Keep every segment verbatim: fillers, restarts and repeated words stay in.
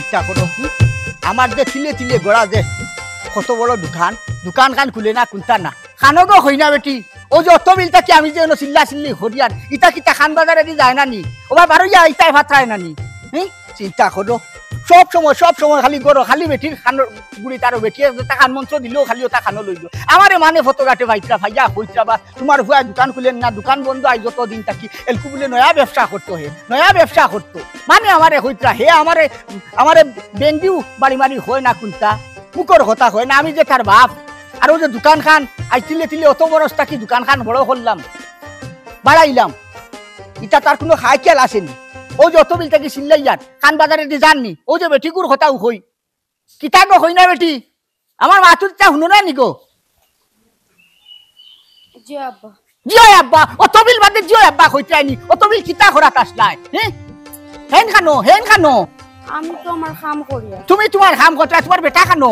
ইতা করো, হুম? আমার যে তিলে তিলে গড়া যে কত বড় দোকান, দোকান খান খুলে না কুন্তা না। খানো গো কইনা বেটি, অউ যে অত বিল থাকি আমি যে অনো চিল্লা চিল্লি করিয়ার, ইতা কিতা খান বাজারেদি যায় না নি? ওবা বারইয়া ইতায় ফাতরায় না নি? হুম? চিন্তা করো, সব সময়, সব সময় খালি গরো, খালি বেটির খানোর গুড়ি তারও বেটি আছে, তা খান মন্ত্র দিলেও খালি ওটা খানো লইল। আমারে মানে ফটো ঘাটে ভাইত্রা ভাইয়া কইত্রা বা তোমার ফুয়া দোকান খুলেন না, দোকান বন্ধ, আই যত দিন থাকি এলকু বলে নয়া ব্যবসা করতো হে, নয়া ব্যবসা করতো। মানে আমারে কইত্রা হে, আমারে, আমারে বেঙ্গিও বাড়ি মারি হয় না কুন্তা, মুখর কথা হয় না, আমি যে তার বাপ। আর অউ যে দোকান খান, আই তিলে তিলে অত বরস থাকি দোকান খান বড় করলাম, বাড়াইলাম, ইটা তার কোনো খায় খেয়াল আসেনি। অউ যে অত বিল থাকি চিল্লাইয়ার, খান বাজারেদি যাননি, অউ যে বেটিগুর কথাও কই, কিতা গো কইনা বেটি, আমার মাতুর তা হুনো না নি গো? জি আব্বা। জি অয় আব্বা, অত বিল বাদে জি অয় আব্বা কইত্রায় নি, অত বিল কিতা করাত আসলায়, হ্যাঁ? হেন খানো, হেন খানো। আমি তো আমার কাম করিয়ার। তুমি তোমার কাম করতে, তোমার বেটা খানো।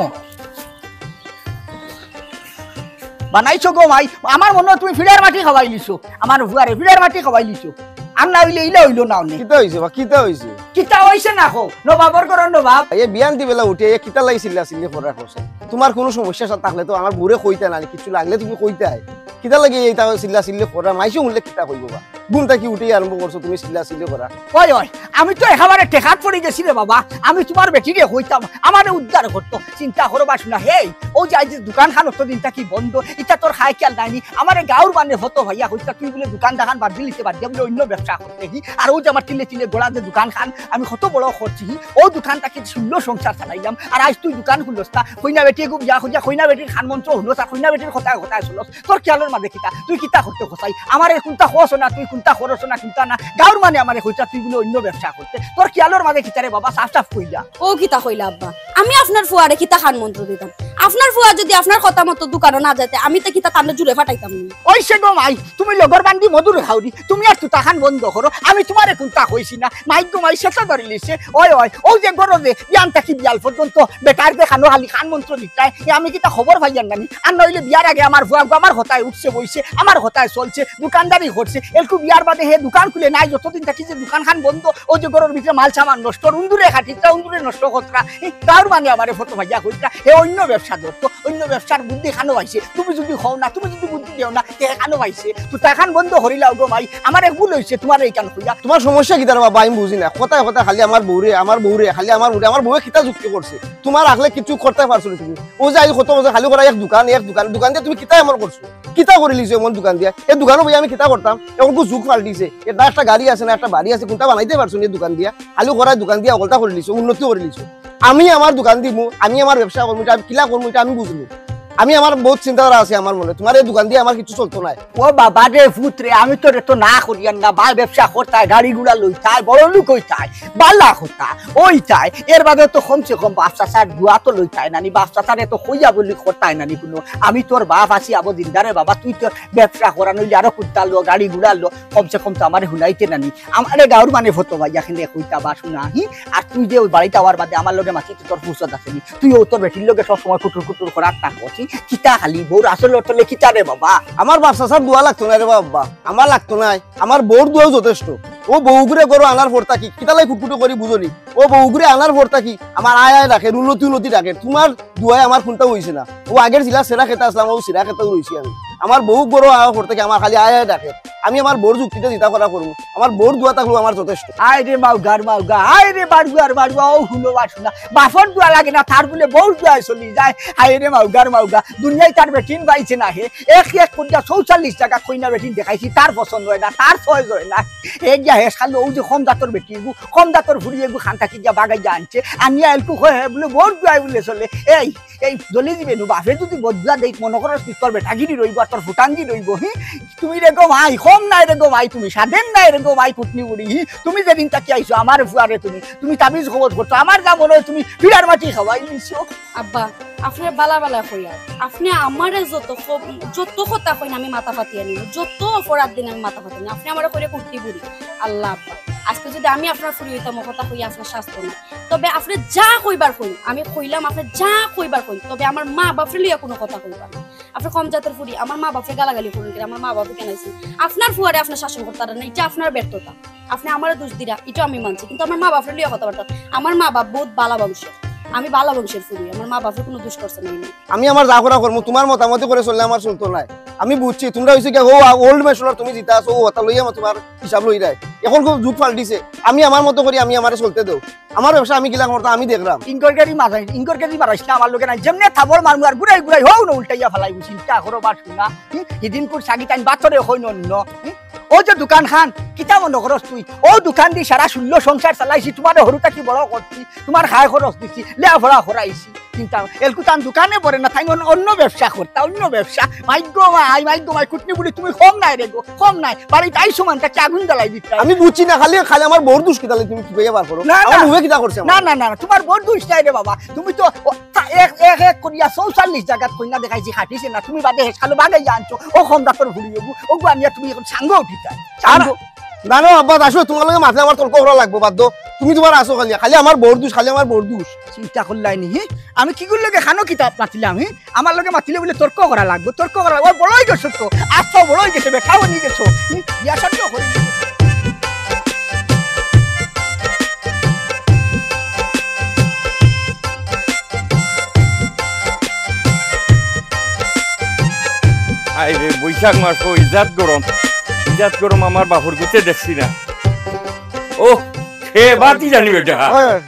বানাইছো গো মাই, আমার মনে হয় তুমি ফিড়ার মাটি খাওয়াই লিছো, আমার ফুয়ারে ফিড়ার মাটি খাওয়াই লিছো। আর না অইলে ইলা অইলো না অনে। কিতা অইছে বা, কিতা অইছে? কিতা অইছে না কও, নবাবর ঘরর নবাব। এ বিয়ান দি বেলা উঠে, এ কিতা লাগি চিল্লা চিল্লি করা করছে? তোমার কোনো সমস্যা সা-, থাকলে তো আমার বউরে কইতায় না, কিছু লাগলে তুমি কইতায়। কিতা লাগি এইটা চিল্লা চিল্লি করা? মাইনষে হুনলে কিতা কইবো বা? ঘুম থাকি উঠেই আরম্ভ করছো তুমি চিল্লা চিল্লি করা। ওই, ওই, আমি তো একেবারে ঠেকাত পড়ি গেছি রে বাবা। আমি তোমার বেটিরে কইতাম, আমারে উদ্ধার করতো। চিন্তা করো বা শুনা, হেই, অউ যে আইজ দোকান খান অত দিন থাকি বন্ধ, ইটা তোর খায় খেয়াল নাইনি। আমারে গাঁওর মানে ফটো ভাইয়া কইতা, তুই বলে দোকান দাখান বাদ দিলিতে, বাদ দিয়া বলে অন্য ব্যবসা করতে কি? আর অউ যে আমার তিলে তিলে গড়া যে দোকান খান, আমি কত বড় করছি, অউ দোকান থাকি সুন্দর সংসার চালাইলাম। আর আইজ তুই দোকান খুলস না, কইনা বেটি এগু বিয়া করিয়া, কইনা বেটির খান মন্ত্র হুনস, আর কইনা বেটির কথায় কথায় চলস। তোর খেয়ালর মাঝে কিতা? তুই কিতা করতে কছাই? আমারে কুন্তা কছ না, তুই কুন্তা করছ না, কুন্তা না। গাঁওর মানে আমারে কইতা তুই বলে অন্য ব্যবসা করতে। তোর খেয়ালর মাঝে কিতা রে বাবা? সাফ সাফ কইলা। ও কিতা কইলা আব্বা? আমি আপনার ফুয়ারে কিতা খান মন্ত্র দিতাম? আপনার ফুয়া যদি আপনার কথা মতো দোকানো না যাইতে, আমি তো কিতা তানরে জুরে ফাটাইতাম নি। ওই সে গো মাই, তুমি লগর বান্দি মধুর খাওরি, তুমি আর তুতা খান বন্ধ করো। আমি তোমারে কুন্তা কইছি না। মাইক গো মাই সেটা ধরিলিছে। ওই, ওই, অউ যে গরজে বিয়ান থাকি বিয়াল পর্যন্ত বেটার দেখানো খালি খান মন্ত্র দিতায়। এ আমি কিতা খবর পাইয়ার নানি? আর নইলে বিয়ার আগে আমার ফুয়া গো আমার কথায় উঠছে বইছে, আমার কথায় চলছে, দোকানদারি করছে। এলকু বিয়ার বাদে হে দোকান খুলে নাই, যতদিন থাকি যে দোকান খান বন্ধ, অউ যে ঘরর ভিতরে মাল সামান নষ্ট, উন্দুরে খাটিতা, উন্দুরে নষ্ট করতা। এ, তার মানে আমারে ফটো ভাইয়া কইতা, হে অন্য ব্যবসা ধরতো, অন্য ব্যবসার বুদ্ধি খানো পাইছে। তুমি যদি কও না, তুমি যদি বুদ্ধি দেও না, তে খানো পাইছে। তুতা খান বন্ধ করিলাও গো মাই, আমার এক ভুল হইছে, তোমার এই কান কইয়া। তোমার সমস্যা কিতা রে বাবা, আমি বুঝি না। কথায় কথায় খালি আমার বউরে, আমার বউরে, খালি আমার বউরে, আমার বউয়ে কিতা যুক্তি করছে? তোমার আখলে কিছু করতে পারছো না তুমি। অউ যে আইজ কত বছর খালি করা এক দোকান, এক দোকান, দোকান দিয়া তুমি কিতা এমন করছো? কিতা করিলিছো এমন দোকান দিয়া? এ দোকানো বইয়া আমি কিতা করতাম? এখন কু যুগ পাল্টিছে। এ না একটা গাড়ি আছে, না একটা বাড়ি আছে, কুন্তা বানাইতে পারছো না এ দোকান দিয়া? খালি করায় দোকান দিয়া অকলতা করিলিছো, উন্নতি করিলিছো। আমি আমার দোকান দিমু, আমি আমার ব্যবসা করমু, ইটা আমি কিলা করমু, ইটা আমি বুঝমু। আমি আমার বহুত চিন্তাধারা আছে আমার মনে। তোমার এ দোকান দিয়া আমার কিছু চলতো নায়। ও বাবা রে পুত রে, আমি তোরে তো না করিয়ার না, বায় ব্যবসা করতায়, গাড়ি ঘোড়া লইতায়, বড় লোক অইতায়, বালা কথা অইতায়, এর বাদে তো কমসে কম বাপ চাচার দোয়া তো লইতায় নানি, বাপ চাচারে তো কইয়া বলি করতায় নানি কোনো। আমি তোর বাপ আছি আবো জিন্দা রে বাবা, তুই তো ব্যবসা করা নইলে আরো কুন্তা লো, গাড়ি ঘোড়া লো, কমসে কম তো আমারে হুনাইতে নানি। আমারে গাঁওর মানে ফটো ভাইয়া খেলে কইতা বা শুনা, হি? আর তুই যে অউ বাড়িত আওয়ার বাদে আমার লগে মাতিতে তোর ফুরসত আছে নি? তুই অউ তোর বেটির লগে সব সময় কুটুর কুটুর করার থাকস, হি? কিতা খালি বউর আসল অর্থ লে কিতা রে বাবা? আমার বাপ চাচার দোয়া লাগতো নায় রে বাবা, আমার লাগতো নায়। আমার বউর দোয়াও যথেষ্ট। অউ বউগুরে ঘরো আনার পর থাকি, কিতা লাগি কুটকুটো করি বুঝো নি? অউ বউগুরে আনার পর থাকি আমার আয় আয় ডাকের, উন্নতি উন্নতি ডাকের। তোমার দোয়ায় আমার কুন্তাও অইছে না। অউ আগের জিলা সেরা খেতা আসলাম, অউ সেরা খেতাও রইছি আমি। আমার বউ ঘরো আওয়ার পর থাকি আমার খালি আয় আয় ডাকের। আমি আমার বউর যুক্তিতে যেতা করা করমু। আমার বউর দোয়া থাকলেও আমার যথেষ্ট। আয় রে মাউগার মাউগা, আয় রে বাড়ুয়ার বাড়ুয়া, ও হুনো বাসনা। বাপর দোয়া লাগে না, তার বুলে বউর দোয়ায় চলি যায়। আয় রে মাউগার মাউগা, দুনিয়ায় তার বেটিন পাইছে না হে। এক এক করিয়া চৌচল্লিশ জাগা কইনা বেটিন দেখাইছি, তার পছন্দ অয় না, তার choice অয় না। হে গিয়া হে শালো, অউ যে কম জাতর বেটি এগু, কম জাতর ফুড়ি এগু খান থাকি গিয়া বাগাইয়া আনছে। আনিয়া এলকু কয় হে বুলে বউর দোয়ায় বুলে চলে। এই, এই দলি দিবে নু, বাপে যদি বদলা দেইত, মনো করস নি তোর বেটাগিরি রইবো আর তোর ফুটাঙ্গি রইবো, হি? তুমি রে গো মাই, কম নায় রে গো মাই, তুমি সাদেন নায় রে গো মাই, কুটনি বুড়ি, হি? তুমি যেদিন থাকি আইছো আমার ফুয়ারে তুমি, তুমি তাবিজ কবজ করছো, আমার যা মনে অয় তুমি পিড়ার মাটি খাওয়াই নিছো। আব্বা, আপনে বালা বালা কইয়া, আপনে আমারে যত ক-, যত কথা কইন আমি মাথা পাতিয়া নিমু, যত অপরাধ দিন আমি মাথা পাতিয়া নিমু। আপনে আমারে কইরা কুটনি বুড়ি। আল্লাহ আব্বা, আজকে যদি আমি আপনার ফুড়ি অইতাম, ও কথা কইয়া আপনার শাস্তি না। তবে আপনে যা কইবার কইন, আমি কইলাম আপনে যা কইবার কইন, তবে আমার মা বাপরে লইয়া কোনো কথা কইবা না। আপনে কম জাতর ফুড়ি, আমার মা বাপরে গালাগালি করইন কেনে, আমার মা বাপে কেনে আইছইন? আপনার ফুয়ারে আপনে শাসন করতারা না, ইটা আপনার ব্যর্থতা। আপনে আমারে দোষ দিরা, ইটা আমি মানছি, কিন্তু আমার মা বাপরে লইয়া কথাবার্তা। আমার মা বাপ বউত বালা বংশর, আমি বালা বংশর ফুরি, আমার মা বাপে কুনু দোষ করছে না। আমি আমার যা করা করমু, তুমার মতামতি করি চললে আমার চলতো নায়। আমি বুঝছি, তুমরা অইছো গিয়া, ও, old mention, তুমি জিতা আছো, ও, ওটা লইয়া আমার তুমার হিসাব লইরায়। অখন খুব যুগ পাল্টিছে, আমি আমার মতো করি, আমি আমারে চলতে দেও। আমার ব্যবসা আমি কিলা করতাম, আমি দেখরাম। ইঙ্গর গেরি মারাইস, ইঙ্গর গেরি মারাইস না আমার লগে নাই। যেমনে থাবড় মারমু আর ঘুরাই ঘুরাই হউ না উল্টাইয়া ফালাইমু, চিন্তা করো বা শুনা। হুম? হিদিন কুর সাগি তাইন বাতরে কইন অন্য। হুম? ও যে দোকান খান, কিতা মনো করস তুই? ও দোকান দি সারা ষোলো সংসার চালাইছি, তুমারে হুরু থাকি বড় করছি, তুমার খায় খরচ দিছি, লেখাপড়া করাইছি। চিন্তা, এলকু তান দোকানে পড়ে না, তাইন অন্য, অন্য ব্যবসা করতা, অন্য ব্যবসা। মাইগো মাই, মাইগো মাই, কুটনি বুলি তুমি কম নায় রে গো, কম নায়। বাড়িত আইছো মান থাকি আগুন জ্বালাই দিতায়। আমি বুঝছি না, খালি, খালি আমার বউর দোষ কিতা তুমি কি কইয়া বার করো? না, আমার না। বউয়ে কিতা করছে না, আমার? না, না, না, তুমার বউর দোষ নাই রে বাবা। তুমি তো ও, তা এক, এক, এক করিয়া চৌচল্লিশ জাগাত কইনা দেখাইছি, খাটিছে না। তুমি বাদে হেসকালো বাগাইয়া আনছো। ও কম দাঁতর ফুড়ি অগু, অগু আনিয়া তুমি অখন সাঙ্গ উঠিতায়। আর সাঙ্গ। না, না, আব্বা, আসলে তুমার লগে মাতলে আমার তর্ক করা লাগবো, বাদ দেও। তুমি তুমার আছো খালি, খালি আমার বউর দোষ, খালি আমার বউর দোষ। চিন্তা করলায় নি, হি? আমি কিগুর লগে খানো কিতা মাতিলাম, হি? আমার লগে মাতিলে বুলে তর্ক করা লাগবো, তর্ক করা লাগবো। ওই বড় অই গেছো তো, আজ তো বড় অই গেছে, বেটা অই গেছো। হি? বিয়া শাদিও করি। আই রে, বৈশাখ মাস, ও ইজাত গরম, ইজাত গরম, আমার বাপর গুতে দেখছি না। ও, হে বাতি জানি বেটা। হয়, হয়।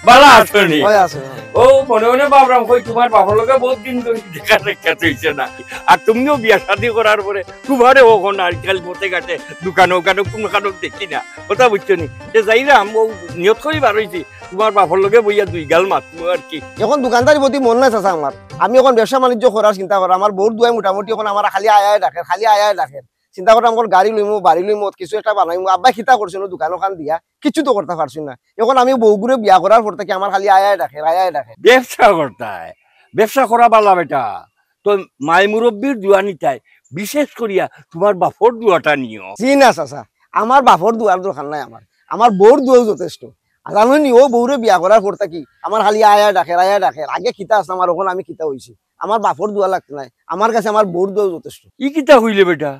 বালা আছো নি? হয়, আছে, হয়। ও, মনে মনে ভাবরাম, কই তুমার বাপর লগে বউত দিন ধরি দেখা সাক্ষাৎ অইছে না। আর তুমিও বিয়া শাদি করার পরে তুমারে অখন আজকাল পথে ঘাটে, দোকানো উকানো কুনু কানো দেখি না। কথা বুঝছো নি? তে যাইরাম, ও নিয়ত করি বার অইছি, তুমার বাপর লগে বইয়া দুই গাল মাতমু আর কি। অখন দোকানদারি প্রতি মন নাই চাচা আমার। আমি অখন ব্যবসা বাণিজ্য করার চিন্তা করি, আমার বউর দুয়াই মোটামুটি অখন আমার খালি আয় আয় ডাকের, খালি আয় আয় ডাকের। চিন্তা করলাম, অখন গাড়ি লইমু, বাড়ি লইমু, কিছু একটা বানাইমু। আব্বায় কিতা করছইন ও দোকান ওখান দিয়া, কিচ্ছু তো করতা পারছইন না। অখন আমি বউগুরে বিয়া করার পর থাকি আমার খালি আয় আয় ডাকের, আয় আয় ডাকের। ব্যবসা করতায়, ব্যবসা করা বালা বেটা। তো মাই মুরব্বির দোয়া নিতায়, বিশেষ করিয়া তুমার বাপর দোয়াটা নিও। জি না চাচা, আমার বাপর দোয়ার দরকার নাই আমার, আমার বউর দোয়াও যথেষ্ট। আর জানো নি, ও বউরে বিয়া করার পর থাকি আমার খালি আয় আয় ডাকের, আয় আয় ডাকের। আগে কিতা আছলাম আর অখন আমি কিতা অইছি। আমার বাপর দোয়া লাগতো নায়, আমার কাছে আমার বউর দোয়াও যথেষ্ট। ই কিতা কইলে বেটা?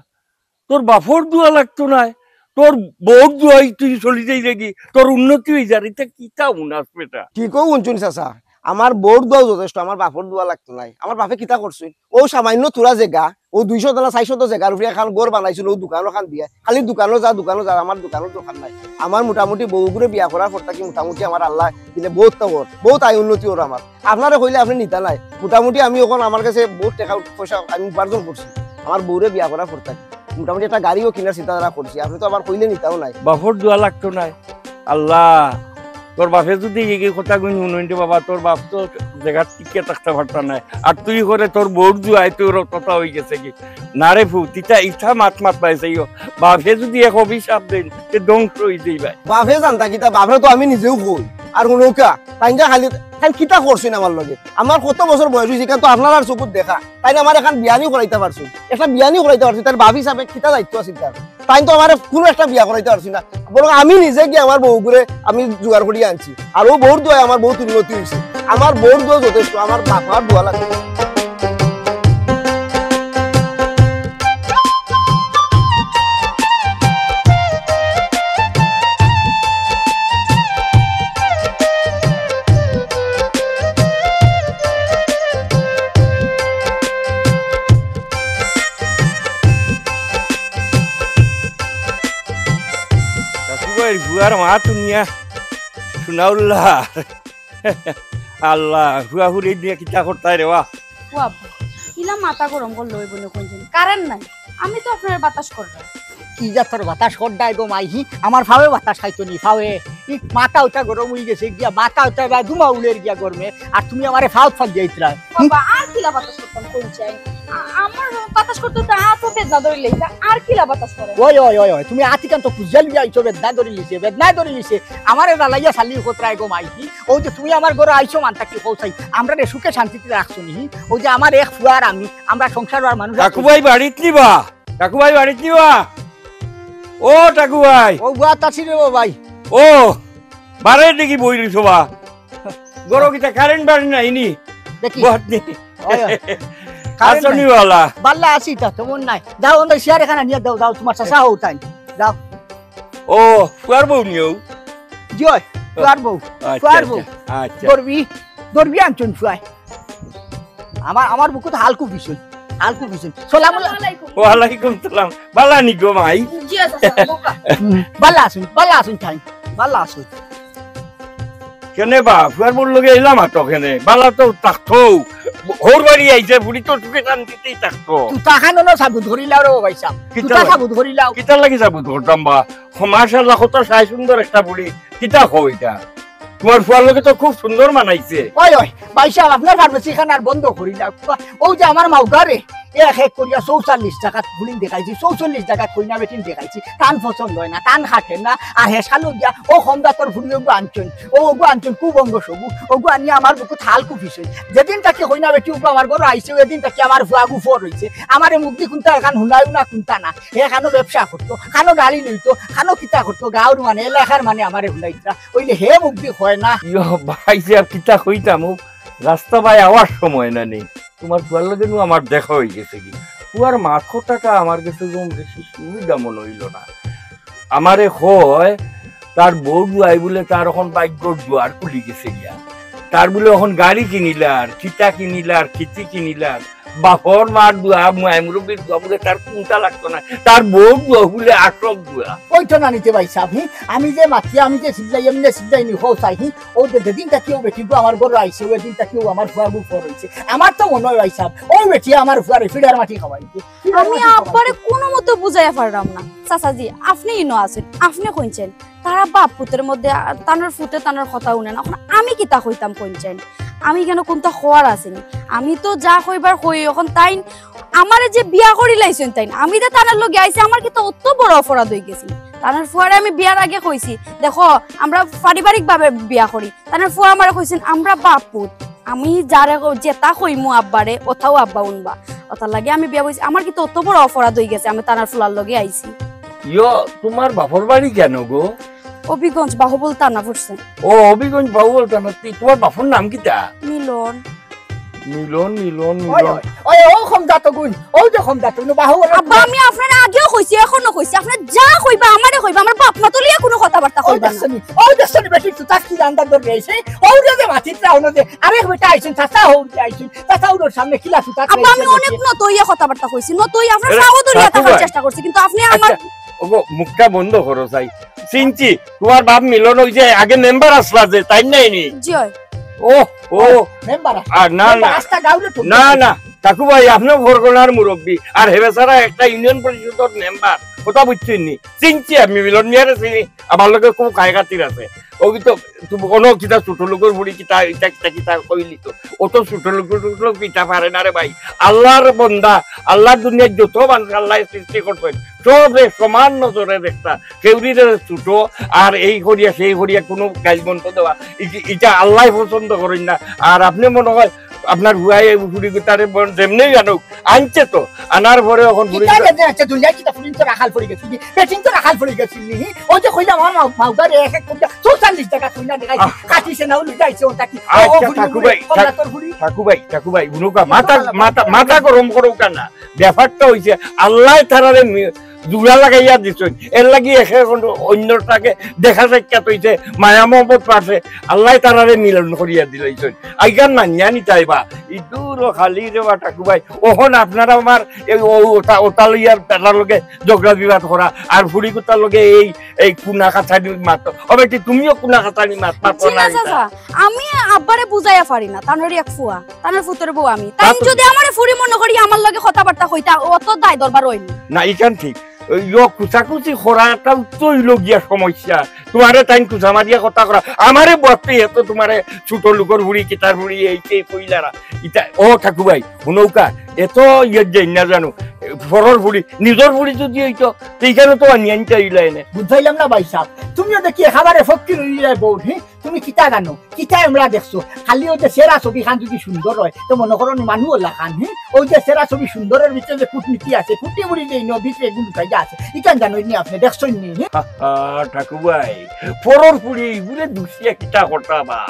তোর বাপর দোয়া লাগতো নায়, তোর বউর দোয়ায় তুই চলি যাইরে গি, তোর উন্নতি অই যার, ইতা কিতা হুনাস বেটা? ঠিকউ হুনছইন চাচা, আমার বউর দোয়াও যথেষ্ট, আমার বাপর দোয়া লাগতো নায়। আমার বাপে কিতা করছইন? অউ সামান্য থুড়া জেগা, অউ দুইশো তলা, চাইরশো তলা জেগার উপরে একখান ঘর বানাইছিল, অউ দোকান ওখান দিয়া। খালি দোকানো যা, দোকানো যা, আমার দোকানর দরকার নাই। আমার মোটামুটি বউগুরে বিয়া করার পর থাকি মোটামুটি আমার আল্লায় দিলে বউত তো অর, বউত আয় উন্নতি অর আমার। আপনারে কইলে আপনে নিতা নায়। মোটামুটি আমি অখন আমার কাছে বউত টেকা পয়সা আমি উপার্জন করছি। আমার বউরে বিয়া করার পর থাকি মোটামুটি একটা গাড়িও কিনার চিন্তাধারা করছি। আপনে তো আবার কইলে নিতাও নায়। বাপর দোয়া লাগতো নায়। আল্লাহ, তোর বাপে যুদি ই কথাগুইন হুনইন রে বাবা, তোর বাপ তো জেগাত টিকিয়া থাকতা পারতা নায়। আর তুই করে তোর বউর দোয়ায় তোর কথা অই গেছে গি। না রে ফুত, ইতা, ইতা মাত মাতবায় চাইও। বাপে যুদি এক অভিশাপ দেইন, তে ধ্বংস অই যাইবায়। বাপে জানতা কিতা, বাপরে তো আমি নিজেও কই। আর হুনউক্কা, তাইন যে খালি, তাইন কিতা করছইন আমার লগে? আমার কত বছর বয়স অইছে, ইখান তো আপনারার চকুত দেখা। তাইন আমারে একখান বিয়ানি করাইতা পারছইন, একটা বিয়ানি করাইতা পারছইন, তার বাপ হিসাবে কিতা দায়িত্ব আছিল তার? তাইন তো আমারে কুনু একটা বিয়া করাইতা পারছইন না, বরং আমি নিজে গিয়া আমার বউগুরে আমি জোগাড় করিয়া আনছি। আর অউ বউর দোয়ায় আমার বউত উন্নতি অইছে। আমার বউর দোয়া যথেষ্ট, আমার বাপর দোয়া লাগে। কাকু ভাইর ফুয়ার মা তুনিয়া সুনাউল্লা। আল্লাহ, ফুয়া ফুরি দিয়া কিতা করতায় রে বা? ও আব্বা, ইলা মাথা গরম করলো অউ বনে কোনদিন? কারেন্ট নাই, আমি তো আপনার বাতাস কররাম। কি জাতর বাতাস কররায় গো মাইহি? আমার ফাওয়ে বাতাস খাইতো নি, ফাওয়ে। ই মাথা উতা গরম অই গেছে গিয়া, মাথা উতা বা ধুমা উড়ের গিয়া গরমে, আর তুমি আমারে ফাওত ফাল দিয়াইতরায়। বাবা, আর কিলা বাতাস করতাম কোন চাই? আ-, আমার বাতাস করতে তো আতো বেদনা ধরিলে, আর কিলা বাতাস করে? ওই, ওই, ওই, ওই, তুমি আতিকান তো খুঁজিয়া লইয়া আইছো বেদনা ধরিলিছে, বেদনা ধরিলিছে। আমারে জ্বালাইয়া ফালি কতরায় গো মাইহি। অউ যে তুমি আমার ঘরো আইছো মান থাকি কও চাই, আমরারে সুখে শান্তিতে রাখছো নি। অউ যে আমার এক ফুয়ার আমি, আমরা সংসার আর মানুষ কাকু ভাই বাড়িত নিবা? কাকু ভাই বাড়িত নিবা? ও কাকু ভাই। ও গুয়াত আছি রে ও ভাই। ও, বারে দেখি বই রইছো বা। ঘরো কিতা কারেন্ট বাড়ি নাই নি? দেখি। বহাত নি। ওই, ওই। কারেন্ট আছো নি নাই। বালা? বালা আছি তা, তেমন নাই। যাও, অন্য চেয়ার এখান আনিয়া দেও, যাও, তুমার চাচা হউ তাইন। যাও। ও, ফুয়ার বউ নিও? জি অয়, ফুয়ার বউ, আচ্ছা, ফুয়ার বউ। আচ্ছা, আচ্ছা। দরবি, দরবি আনছইন ফুয়ায়। আমার, আমার বুকুত হালকু পিছইন, হালকু পিছইন। সালাম আলাইকুম। ওয়ালাইকুম সালাম। বালা নি গো মাই? জি, আচ্ছা, আচ্ছা, বোকা। হুম, বালা আছইন, বালা আছইন তাইন, বালা আছইন। কেনে বা, ফুয়ার বউর লগে ইলা মাতো কেনে? বালা তো থাকতো। হউর বাড়ি আইছে, ফুড়ি তো সুখে শান্তিতেই থাকতো। তুতা খানো না সাবুত করিলাও রে ভাইসাব। কিতা তুতা লাগি? সাবুত করিলাও। কিতার লাগি সাবুত করতাম বা? মাশাআল্লাহ, কত সাই সুন্দর একটা ফুড়ি। কিতা কও ইটা? তুমার ফুয়ার লগে তো খুব সুন্দর মানাইছে। ওই, ওই, ভাইসাব, আপনার ফার্মেসি খান আর বন্ধ করিলাও। অউ যে আমার মাউগারে, এক এক করিয়া চৌচল্লিশ জাগাত ফুড়িন দেখাইছি, চৌচল্লিশ জাগাত কইনা বেটিন দেখাইছি, তান পছন্দ অয় না, তান খাটে না। আর হেসালো গিয়া অউ কম জাতর ফুড়ি অগু আনছইন, অউ অগু আনছইন, কুবংশ অগু, অগু আনিয়া আমার বুকুত হালকু পিছইন। যেদিন থাকি কইনা বেটি অগু আমার ঘরো আইছে, অউ দিন থাকি আমার ফুয়া অগু ফর অইছে। আমারে মুখদি কুন্তা এখান হুনাইও না, কুন্তা না। হে খানো ব্যবসা করতো, খানো গাড়ি লইতো, খানো কিতা করতো, গাউর মানে, এলাকার মানে আমারে হুনাইতরা। অইলে হে মুখদি কয় না। ইয়ো, ভাইসাব, কিতা কইতাম, অউ রাস্তা বায় আওয়ার সময় না নি। তুমার ফুয়ার লগে নু আমার দেখা অইগেছে গি। ফুয়ার মাত কথাটা আমার গেছে যেমন বেশি সুবিধা মনো অইলো না। আমারে কয়, তার বউ দুয়াই বুলে তার অখন ভাগ্যর দুয়ার খুলি গেছে গিয়া। তার বুলে অখন গাড়ি কিনিলার, কিতা কিনিলার, কিতি কিনিলার। বাপর মার দুয়া, মাই মুরব্বির দুয়া বুলে তার কুন্তা লাগতো না। তার বউ দুয়া বুলে আসল দুয়া। অইতো না নি তে ভাইসাব, হি? আমি যে মাতিয়া, আমি যে চিল্লাই, এমনে চিল্লাই নি, হউ চাই, হি? অউ যে যেদিন থাকি অউ বেটি গু আমার ঘরো আইছে, অউ দিন থাকি অউ আমার ফুয়া গু ফর অইছে। আমার তো মনো অয় ভাইসাব, অউ বেটি আমার ফুয়ারে ফিডার মাটি খাওয়াইছে। আমি আব্বারে কুনুমতে বুঝাইয়া পাররাম না। চাচাজি, আপনে ইনো আছইন, আপনে কইনচাইন। তারা বাপ পুতর মধ্যে, আ, তানর পুতে তানর কথা হুনে না। অখন আমি কিতা কইতাম কইনচাইন? আমি কেনে কুন্তা কওয়ার আছে নি? আমি তো যা কইবার কই। অখন তাইন আমারে যে বিয়া করিলাইছইন তাইন, আমি যে তানর লগে আইছি, আমার কিতা অত বড় অপরাধ অইগেছে নি? তানর ফুয়ারে আমি বিয়ার আগে কইছি, দেখো, আমরা পারিবারিকভাবে বিয়া করি। তানর ফুয়া আমারে কইছইন, আমরা বাপ পুত, আমি যারে ক-, যেতা কইমু আব্বারে, অতাউ আব্বা হুনবা। অতার লাগি আমি বিয়া বইছি। আমার কিতা অত বড় অপরাধ অইগেছে, আমি তানর ফুয়ার লগে আইছি। ইয়ো, তুমার বাপর বাড়ি কেনে গো? হবিগঞ্জ, বাহুবল থানা পড়ছে। ও, হবিগঞ্জ, বাহুবল থানা। তি-, তুমার বাপর নাম কিতা? মিলন। মিলন, মিলন, ওই, মিলন। ওই, ওই, ও কম জাতগুন, ও যে কম জাতগুন, বাহুবল। আব্বা, আমি আপনারে আগেও কইছি, অখনো কইছি, আপনে যা কইবা, আমারে কইবা, আমার বাপ মা তুলিয়া কুনু কথাবার্তা ও কইবা না। দেখছনি, ও দেখছনি, বেটি তুতা কিলা আন্দাজ ধরি আইছে, ও যে যে মাতিতরা, অনো যে, আরে বেটা আইছইন, চাচা হউর যে আইছইন, চাচা হউরর সামনে কিলা তুতা আব্বা, আমি অনেক নত অইয়া কথাবার্তা কইছি, নত অইয়া আপনার এ, সাহস ধরিয়া থাকার চেষ্টা করছি, কিন্তু আপনে আমার আচ্ছা, ওগো, মুখটা বন্ধ করো চাই। চিনছি, তুমার বাপ মিলন অউ যে আগে মেম্বার আছলা যে, তাইন নায় নি? জি অয়। ও, ও। মেম্বার আছলা। আর না, মেম্বার না। আস্তা গাউলে তো না, না। কাকু ভাই, আপনে ফরগনার মুরব্বি, আর হে বেচারা একটা ইউনিয়ন পরিষদর মেম্বার, কথা বুঝছইন নি? চিনছি আমি, মিলন মিয়ারে চিনি, আমার লগে খুব খায় খাতির আছে। অউ তো, তো অনো কিতা ছোট লোকর ফুড়ি কিতা, ইতা কিতা কিতা কইলি তো। অত ছোট লোক, ছোট লোক ইতা পারে না রে ভাই। আল্লার বন্দা, আল্লার দুনিয়াত যত মানুষ আল্লায় সৃষ্টি করছইন, সবরে সমান নজরে দেখতা। কেউরিরে ছোট আর এই করিয়া সেই করিয়া কুনু গাইল মন্দ দেওয়া, ই-, ইটা আল্লায় পছন্দ করইন না। আর আপনে মনো অয় আপনার ফুয়ায় ফুড়ি তারে যেমনেউ আনউক, আনছে তো, আনার পরে অখন ফুড়ি ইটা যেমনে আনছে, দুনিয়াত কিতা ফুড়িন্তর আকাল পড়ি গেছে নি? বেটিন্তর আকাল পড়ি গেছে নি? অউ যে কইলাম, আমার মাউ-, মাউগারে এক এক করিয়া চৌচল্লিশ জাগাত কইনা দেখাইছি, আহ। কাটিছে না, অউ লইয়া আইছে, অউ থাকি। ও, ও আচ্ছা, ফুড়ি, ঠাকু ভাই, কমলা ঠাক-, তোর ফুড়ি। ঠাকু ভাই, ঠাকু ভাই, হুনুকা, মাথা, মাথা, মাথা গরম করউক্কা না। ব্যাপারটা অইছে, আল্লায় তারারে মি-, জুড়া লাগাইয়া দিছইন, এর লাগি একে অন্যটাকে দেখা সাক্ষাৎ অইছে, মায়া মহব্বত বাড়ছে, আল্লায় তারারে মিলন করিয়া দিলাইছইন। আইগান মানিয়া নিতায় বা, ইদুর খালি রে বা ঠাকু ভাই, অখন আপনারা আমার এই ও-, ওটা, ওটা লইয়া তারার লগে ঝগড়া বিবাদ করা, আর ফুড়ি কুতার লগে এই, এই কুনা কাছানি মাত। ও বেটি, তুমিও কুনা কাছানি মাত মাতো জি না না, এটা। চাচা, আমি আব্বারে বুঝাইয়া পারি না, তানর এক ফুয়া, তানর ফুতর বউ আমি। তাইন তা তো যদি আমারে ফুড়ি মনো করি আমার লগে কথাবার্তা কইতা, অত দায় দরবার অইল না। না, ইখান ঠিক। ওই লোক কুচাকুচি করাটা তো অইল গিয়া সমস্যা। তুমারে তাইন কুচা মারিয়া কথা করা, আমারে বলতে এত তুমারে ছোট লোকর ফুড়ি, কিতার ফুড়ি, এই সেই কইলারা। ইতা, ও ঠাকু ভাই, হুনউক্কা, এত ইয়ে যাই না জানো, ফরর ফুড়ি, নিজর ফুড়ি যদি অইতো, তো ইখানো তো আনি আনতে অইলা এনে। বুঝাইলাম না ভাইসাব, তুমিও দেখি একেবারে ফকির অইলায় বউ, হি? তুমি কিতা জানো? কিতা আমরা দেখছো? খালি অউ যে চেরা ছবিখান যদি সুন্দর অয়, তো মনো করো নি মানু অলা খান, হি? অউ যে চেরা ছবি সুন্দরর ভিতরে যে কূটনীতি আছে, কুটি বুড়ি যে ইনো ভিতরে গুলুকাইয়া আছে, ইখান জানো নি আপনে? দেখছো নি, হি? আহা, ঠাকু ভাই, ফরর ফুড়ি, ইগুরে দুষিয়া কিতা করতা বা?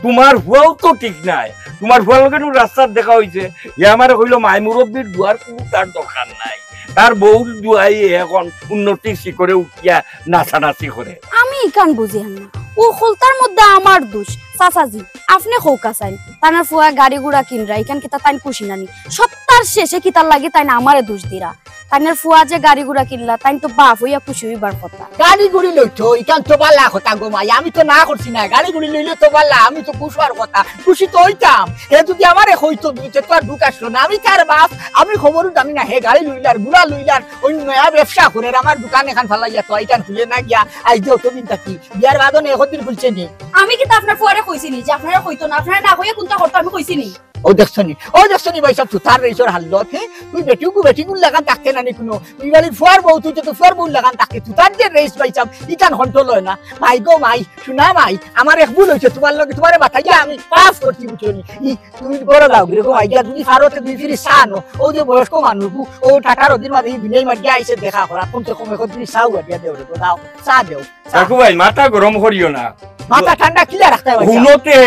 তুমার ফুয়াও তো ঠিক নায়। তুমার ফুয়ার লগে নু রাস্তাত দেখা অইছে, হে আমারে কইলো, "মাই মুরব্বির দুয়ার কুনু তার দরকার নাই।" তার বউর দুয়াই এখন উন্নতির শিখরে উঠিয়া নাচানাচি করে। আমি ইখান বুঝিয়ার না, অউ হকলতার মধ্যে আমার দোষ। চাচাজি, আপনে কউক্কা চাইন, তানর ফুয়ায় গাড়ি-ঘোড়া কিনরা, ইখান কিতা তাইন খুশি নানি? সবতার শেষে কিতার লাগি তাইন আমারে দোষ দিরা? তানর ফুয়া যে গাড়ি-ঘোড়া কিনলা, তাইন তো বাপ অইয়া খুশি অইবার কথা। গাড়ি-গুড়ি লইতো, ইখান তো বালা কথা গো মাই, আমি তো না করছি না, গাড়ি-গুড়ি লইলে তো বালা, আমি তো খুশ অওয়ার কথা, খুশি তো অইতাম। হে যুদি আমারে কইতো, তে তো আর দুখ আছলো না, আমি তার বাপ, আমি খবরও জানি না, হে গাড়ি লইলার, ঘুড়া লইলার, অউ নয়া ব্যবসা করের, আমার দোকান এখান ফালাইয়া তো ইখান খুলে না গিয়া, আইজ যে অতদিন থাকি, বিয়ার বাদে অনে একদিন খুলছে নি। আমি কিতা আপনার ফুয়ারে কইছি নি যে আপনারে কইতো না, আপনারে না কইয়া কুনতা করতো আমি কইছি নি? অউ দেখছো নি, অউ দেখছো নি ভাইসাব, তুতার রেইসর হালত, হে? তুই বেটিগু, বেটিগুর লাখান থাকতে নানি কুনু। তুই বাড়ির ফুয়ার বউ, তুই তো ফুয়ার বউর লাখান থাকতে। তুতার যে রেইস ভাইসাব, ইখান control অয় না। মাই গো মাই, সোনা মাই, আমার এক ভুল অইছে, তুমার লগে, তুমারে বাতাইয়া আমি পাপ করছি, বুঝছো নি? ই, তুমি ঘরো যাওগি রে গো মাই, গিয়া যুদি পারো তে দুই ফিরি চা আনো। অউ যে বয়স্ক মানুষ, অউ টাটার অদির মাঝে ই বিনয় মারিয়া আইছে দেখা করা, কমসে কম এক ফিরি চা আনিয়া দেও রে গো, দাও, চা দেও। কাকু ভাই, মাথা গরম করিও না। মাথা ঠান্ডা কিলা রাখতে হয়? হুনো তে,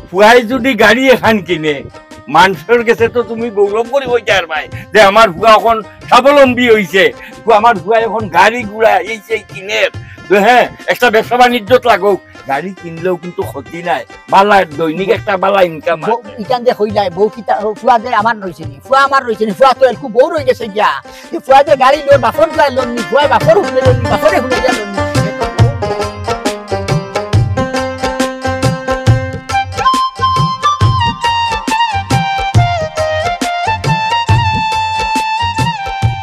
ফুয়ায় যুদি গাড়ি এখান কিনে, মানষর গেছে তো তুমি গৌরব করি অইতায় পারবায় যে আমার ফুয়া এখন স্বাবলম্বী অইছে, ফু-, আমার ফুয়া এখন গাড়ি ঘুড়া এই সেই কিনে, তো হ্যাঁ, একটা ব্যবসা বাণিজ্য লাগুক, গাড়ি কিনলেও কিন্তু ক্ষতি নাই, বালা দৈনিক একটা বালা income আছে। ইখান যে কইলায়, বউ কিতা, ফুয়া যে আমার রইছে নি, ফুয়া আমার রইছে নি, ফুয়া তো এলকু বউর অই গেছে গিয়া। এ ফুয়া যে গাড়ি লইন, বাপর গাড়ি লইন নি, ফুয়া বাপর হুনে লইন নি, বাপরে হুনে দিয়া লইন নি।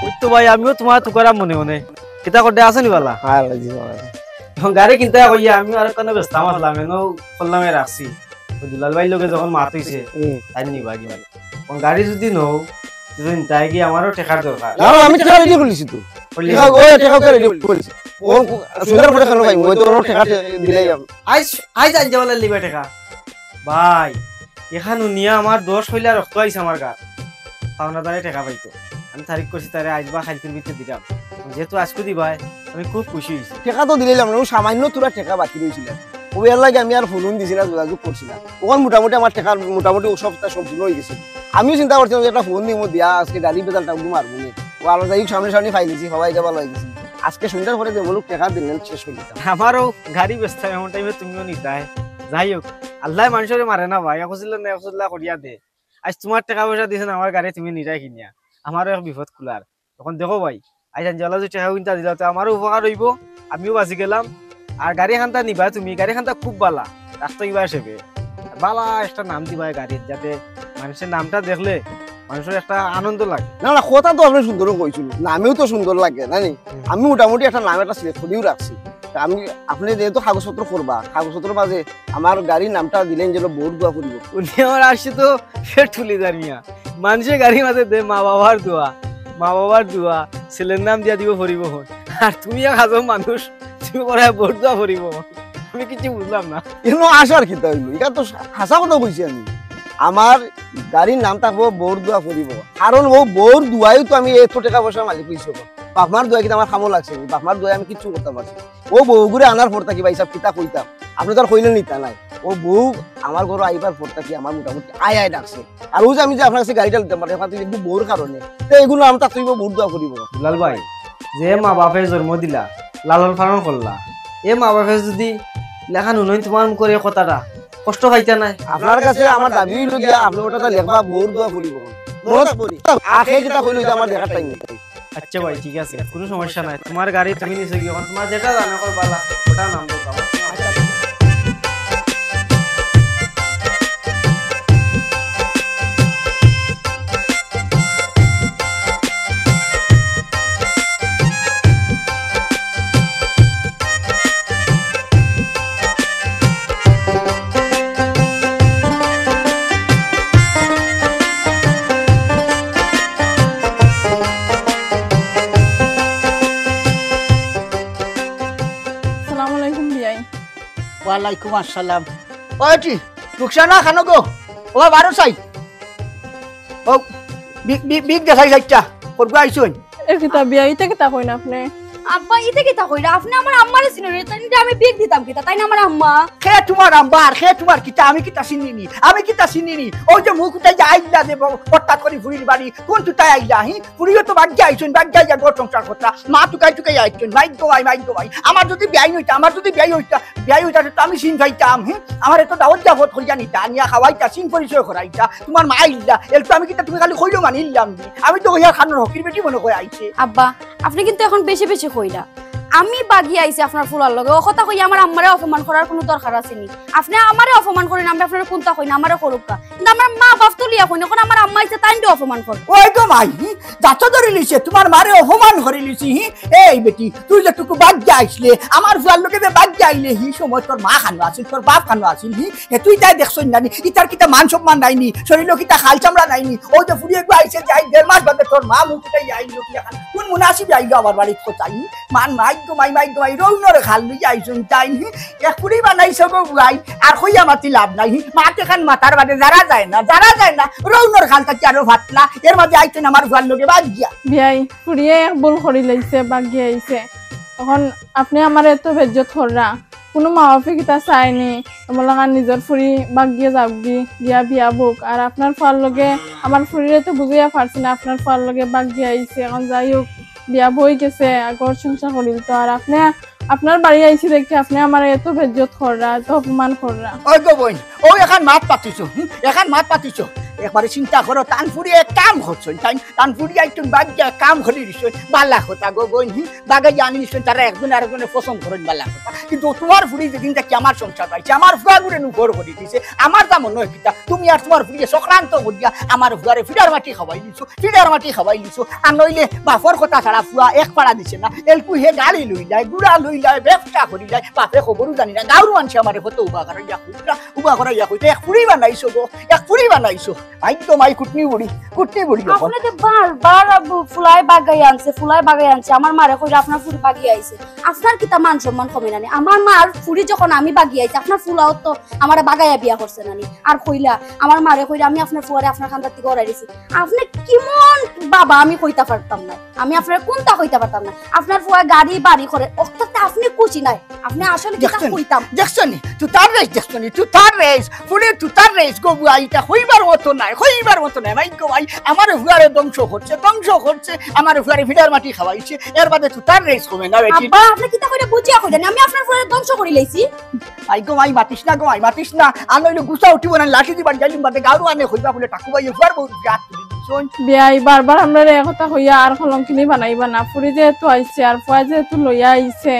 ওই তো ভাই, আমিও তুমার তুকারাম মনে মনে। কিতা করতে আছো নি বালা? হ্যাঁ, ভাই, জি, ভাই। এখন গাড়ি কিনতে কইয়া আমি আর কোনো ব্যস্ত আসলাম, এনো করলাম এ রাখছি। ওই দুলাল ভাইর লগে যখন মাত অইছে, হুম। তাই নিবা কি মানে? কোন গাড়ি যুদি নও, যুদি তাই কি আমারও টেকার দরকার। না, না, আমি টেকা ready করিলিছি তো। করিলিছি? টেকা, ওই টেকা ready করিলিছি। ও সুন্দর করে কেন ভাই? ওই তো ওর টেকা দিলাই আমি। আইজ, আইজ আনতে বলে লিবা টেকা। ভাই, এখান হুনিয়া আমার দশ পয়লা রক্ত আইছে আমার গাত। পাওনাদারে টেকা পাইতো। আমি তারিখ করছি তারে আইজ বা কাইলকুর ভিতরে দিতাম। যেহেতু আইজকু দিবায়, আমি খুব খুশি অইছি। টেকা তো দিলাইলাম না, অউ সামান্য থুড়া টেকা বাকি রইছিল। অউ এর লাগি আমি আর ফোন দিছি না, যোগাযোগ করছি না। অখন মোটামুটি আমার টেকার মোটামুটি অউ সবটা সম্পূর্ণ অই গেছে। আমিও চিন্তা করছিলাম যে একটা ফোন দিমু, দিয়া আইজকে গাড়ি বেজালটা অগু মারমু নে। অউ আল্লাহ যাই হোক, সামনে সামনে পাইলিছি, সবাই ভালা অই গেছে। আইজকে সন্ধ্যার পরে যে মুলুক টেকা দিলেন শেষ অই গেছে। আমারও গাড়ি বেচতাম, এমন টাইমে তুমিও নিতায়। যাই হোক, আল্লায় মানষরে মারে না ভাই, এক উছিলা না এক উছিলা করিয়া দে। আইজ তুমার টেকা পয়সা দিছে না, আমার গাড়ি তুমি নিরায় কিনিয়া, আমারও এক বিপদ খুলার। অখন দেখো ভাই, আইজ আনজিওলা যে টেকা কিনতা দিলা, তো আমারও উপকার অইবো, আমিও বাঁচি গেলাম। আর গাড়ি খানতা নিবা তুমি, গাড়ি খানতা খুব বালা, রাখতে অইবা হিসাবে। বালা একটা নাম দিবা এই গাড়ির, যাতে মানষে নামটা দেখলে মানষর একটা আনন্দ লাগে। না, না, কথা তো আপনে সুন্দর কইছইন, নামেও তো সুন্দর লাগে, না নি? হুম। আমি মোটামুটি একটা নাম একটা select করিও রাখছি। তা আমি, আপনে যেহেতু কাগজপত্র করবা, কাগজপত্রর মাঝে আমার গাড়ির নামটা দিলাইন যেন বউর দোয়া পড়িবো। হুনিয়া আমার আইছে তো পেট ফুলি যার মিয়া। মানষে গাড়ির মাঝে দে মা বাবার দোয়া, মা বাবার দোয়া, ছেলের নাম দিয়া দিবো পড়িবো অখন। আর তুমি এক আজব মানুষ, তুমি কইরায় বউর দোয়া পড়িবো অখন। আমি কিচ্ছু বুঝলাম না। এনো আসার কিতা অইলো? ইটা তো হাছা কথা কইছি আমি। আমার গাড়ির নাম থাকবো বউর দোয়া পড়িবো, কারণ অউ বউর দোয়ায়ও তো আমি এত টেকা পয়সার মালিক অইছি। বাপ মার দোয়ায় কিতা আমার কামো লাগছে নি? বাপ মার দোয়ায় আমি কিচ্ছু করতাম পারছি না। অউ বউগুরে আনার পর থাকি ভাইসাব কিতা কইতাম, আপনে তো আর কইলে নিতা নায়। অউ বউ আমার ঘরো আইবার পর থাকি আমার মোটামুটি আয় আয় ডাকছে। আর অউ যে আমি যে আপনার কাছে গাড়িটা নিতাম পারি, আপনার তো বউর কারণে, তো এগুলো আমি থাকতে অইবো বউর দোয়া পড়িবো। দুলাল ভাই, যে মা বাপে জন্ম দিলা, লালন পালন করলা, এ মা বাপে যুদি লেখা নুনইন তুমার মুখর এ কথাটা, কষ্ট পাইতা নায়। আপনার কাছে আমার দাবি অইলো গিয়া, আপনে ওটা তো লেখবা, বউর দোয়া পড়িবো। মনে থাকবো নি? আর হে কিতা কইলো, এটা আমার দেখার টাইম নাই। আচ্ছা ভাই, ঠিক আছে, কুনু সমস্যা নাই। তুমার গাড়ি তুমি নিছো গিয়া, অখন তুমার যেটা জানা করবা, ওটা নাম দেও। আসসালামু আলাইকুম বিয়াই। ওয়ালাইকুম আসসালাম। ওই টি, রুকসানা খানো গো? ও বারো সাই। ও বি-, বি-, বিগ দেখাই যাইতা। করবো আইছইন। এ কিতা বিয়াই, ইতা কিতা কইন আপনে? আব্বা, ইতা কিতা কইরা? আপনে আমার আম্মারে চিনইন না, তাইনরে আমি বিয়া দিতাম কিতা? তাইন আমার আম্মা। কে তুমার আম্মা আর কে তুমার কিতা? আমি কিতা চিনি নি? আমি কিতা চিনি নি? অউ যে মুখ উঠাইয়া আইলা যে ব-, হঠাৎ করি ফুড়ির বাড়ি, কুন তুতায় আইলা, হি? ফুড়িও তো বাগিয়া আইছইন, বাগিয়া আইয়া ঘর সংসার করতা। মা তুকাই তুকাই আইছইন, মাইগো মাই, মাইগো মাই। আমার যুদি বিয়াইন অইতা, আমার যুদি বিয়াইন অইতা, বিয়াইন অইতা তো আমি চিন পাইতাম, হি? আমারে তো দাওয়াত দাওয়াত করিয়া নিতা, আনিয়া খাওয়াইতা, চিন পরিচয় করাইতা। তুমার মা আইলা, এলতো আমি কিতা তুমি খালি কইলো মানিলাম নি? আমি তো কইয়ার খানোর হকির বেটি মনো কয় আইছে। আব্বা, আপনে কিন্তু এখন বেশি বেশি কইরা। আমি বাগিয়া আইছি আপনার ফুয়ার লগে, অউ কথা কইয়া আমার আম্মারে অপমান করার কুনু দরকার আছে নি? আপনে আমারে অপমান করইন, আমি আপনারে কুনতা কই না, আমারে করউক্কা। কিন্তু আমার মা বাপ তুলিয়া কইন, অখন আমার আম্মা আইছে, তাইনরে অপমান করইন। ওই গো মাই, হি? জাত ধরিলিছে, তুমার মারে অপমান করিলিছে, হি? এই বেটি, তুই যেটুকু বাগিয়া আইছলে, আমার ফুয়ার লগে যে বাগিয়া আইলে, হি সময় তোর মা খানো আছিল, তোর বাপ খানো আছিল, হি? এ তুই তাই দেখছইন না নি, ইতার কিতা মান সম্মান নাই নি, শরীলো কিতা খাল চামড়া নাই নি? অউ যে ফুড়ি এগু আইছে, যাই দেড় মাস বাদে তোর মা মুখ উঠাইয়া আইলো কিতা খান, কুন মুনাসিবে আইলো আমার বাড়িত কোথায়? মান মাইগো মাই, মাইগো মাই, রৌনর খাল লইয়া আইছইন তাইন, হি? এক ফুড়ি বানাইছো গো বুয়াই, আর কইয়া মাতি লাভ নাই, হি? মাত এখান মাতার বাদে যারা যায় না, যারা যায় না, রৌনর খাল থাকি আরো ফাতলা, এর মাঝে আইছইন আমার ফুয়ার লগে বাগিয়া। বিয়াই, ফুড়িয়ে এক ভুল করিলাইছে, বাগিয়া আইছে। অখন আপনে আমারে এত বেইজ্জত কররা, কুনু মা বাপে কিতা চায় নি, এমন লাগা নিজর ফুড়ি বাগিয়া যাউকগি, গিয়া বিয়া বউক। আর আপনার ফুয়ার লগে আমার ফুড়িরে তো বুঝাইয়া পারছি না, আপনার ফুয়ার লগে বাগিয়া আইছে। অখন যাই হউক, বিয়া বউ অই গেছে, আর ঘর সংসার করিল তো। আর আপনে, আপনার বাড়ি আইছি দেখি আপনে আমারে এত বেইজ্জত কররা, এত অপমান কররা। ওই গো বইন, অউ এখান মাত পাতিছো, হুম? এখান মাত পাতিছো। একবারে চিন্তা করো, তান ফুড়ি এক কাম করছইন, তাইন, তান ফুড়ি আইছইন বাগিয়া কাম করি দিছইন, বালা কথা গো বইন, হুম? বাগাইয়া আনি নিশ্চয় তারা একজন আরেকজনে পছন্দ করইন, বালা কথা। কিন্তু তুমার ফুড়ি যেদিন থাকি আমার সংসার পাইছে, আমার ফুয়াগুরে নু ঘর করি দিছে। আমার তা মনে অয় কিতা, তুমি আর তুমার ফুড়িয়ে চক্রান্ত করিয়া আমার ফুয়ারে ফিডার মাটি খাওয়াই দিছো, ফিডার মাটি খাওয়াই দিছো। আর নইলে বাপর কথা ছাড়া ফুয়া এক পাড়া দিছে না। এলকু হে গাড়ি লইলায়, গুড়া লইলায়, ব্যবসা করিলায়, বাপে খবরও জানি না। গাউর মানষে আমারে কত উবা করাইয়া কইরা, উবা করাইয়া কইরা, এক ফুড়ি বানাইছো গো, এক ফুড়ি বানাইছো। মাইগো মাই কুটনি বুড়ি, কুটনি বুড়ি অখন। আপনে তো বারবার আবু ফুলাই বাগাই আনছে, ফুলাই বাগাই আনছে। আমার মারে কইরা আপনার ফুড়ি বাগিয়া আইছে। আপনার কিতা মান সম্মান কমে না নি? আমার মার ফুড়ি যখন আমি বাগিয়া আইছি, আপনার ফুয়াও তো আমারে বাগাইয়া বিয়া করছে না নি? আর কইলা, আমার মারে কইরা আমি আপনার ফুয়ারে আপনার খান্দাত থাকি উড়াই দিছি। আপনে কিমন বাবা আমি কইতা পারতাম না। আমি আপনারে কুনতা কইতা পারতাম না। আপনার ফুয়া গাড়ি বাড়ি করে, অখটাতে আপনে খুশি নায়। আপনে আসলে কিতা দেখছো নি? কইতাম? দেখছো নি? তুতার রেস দেখছো নি? তুতার রেস। ফুড়ি তুতার রেস গো বুয়া, ইতা কইবার মতো নায়, কইবার মতো নায়। মাইগো মাই, আমার ফুয়ারে ধ্বংস করছে, ধ্বংস করছে, আমার ফুয়ারে ফিডার মাটি খাওয়াইছে। এর বাদে তুতার রেস কমে না বেটি। আব্বা, আপনে কিতা কইরা বুঝিয়া কইরা নি? আমি আপনার ফুয়ারে ধ্বংস করিলাইছি। মাইগো মাই, মাতিস না গো মাই, মাতিস না। আর নইলে গুছা উঠিবো না, লাঠি দিবার যাইলিম বাদে গাউর আনে কইবা বুলে টাকু ভাইয়ে ফুয়ার বউত জাত তুলি দিছইন। বিয়াই, বারবার আমরারে একথা কইয়া আর কলঙ্কিনী বানাইবা না। ফুড়ি যেহেতু আইছে আর ফুয়া যেহেতু লইয়া আইছে,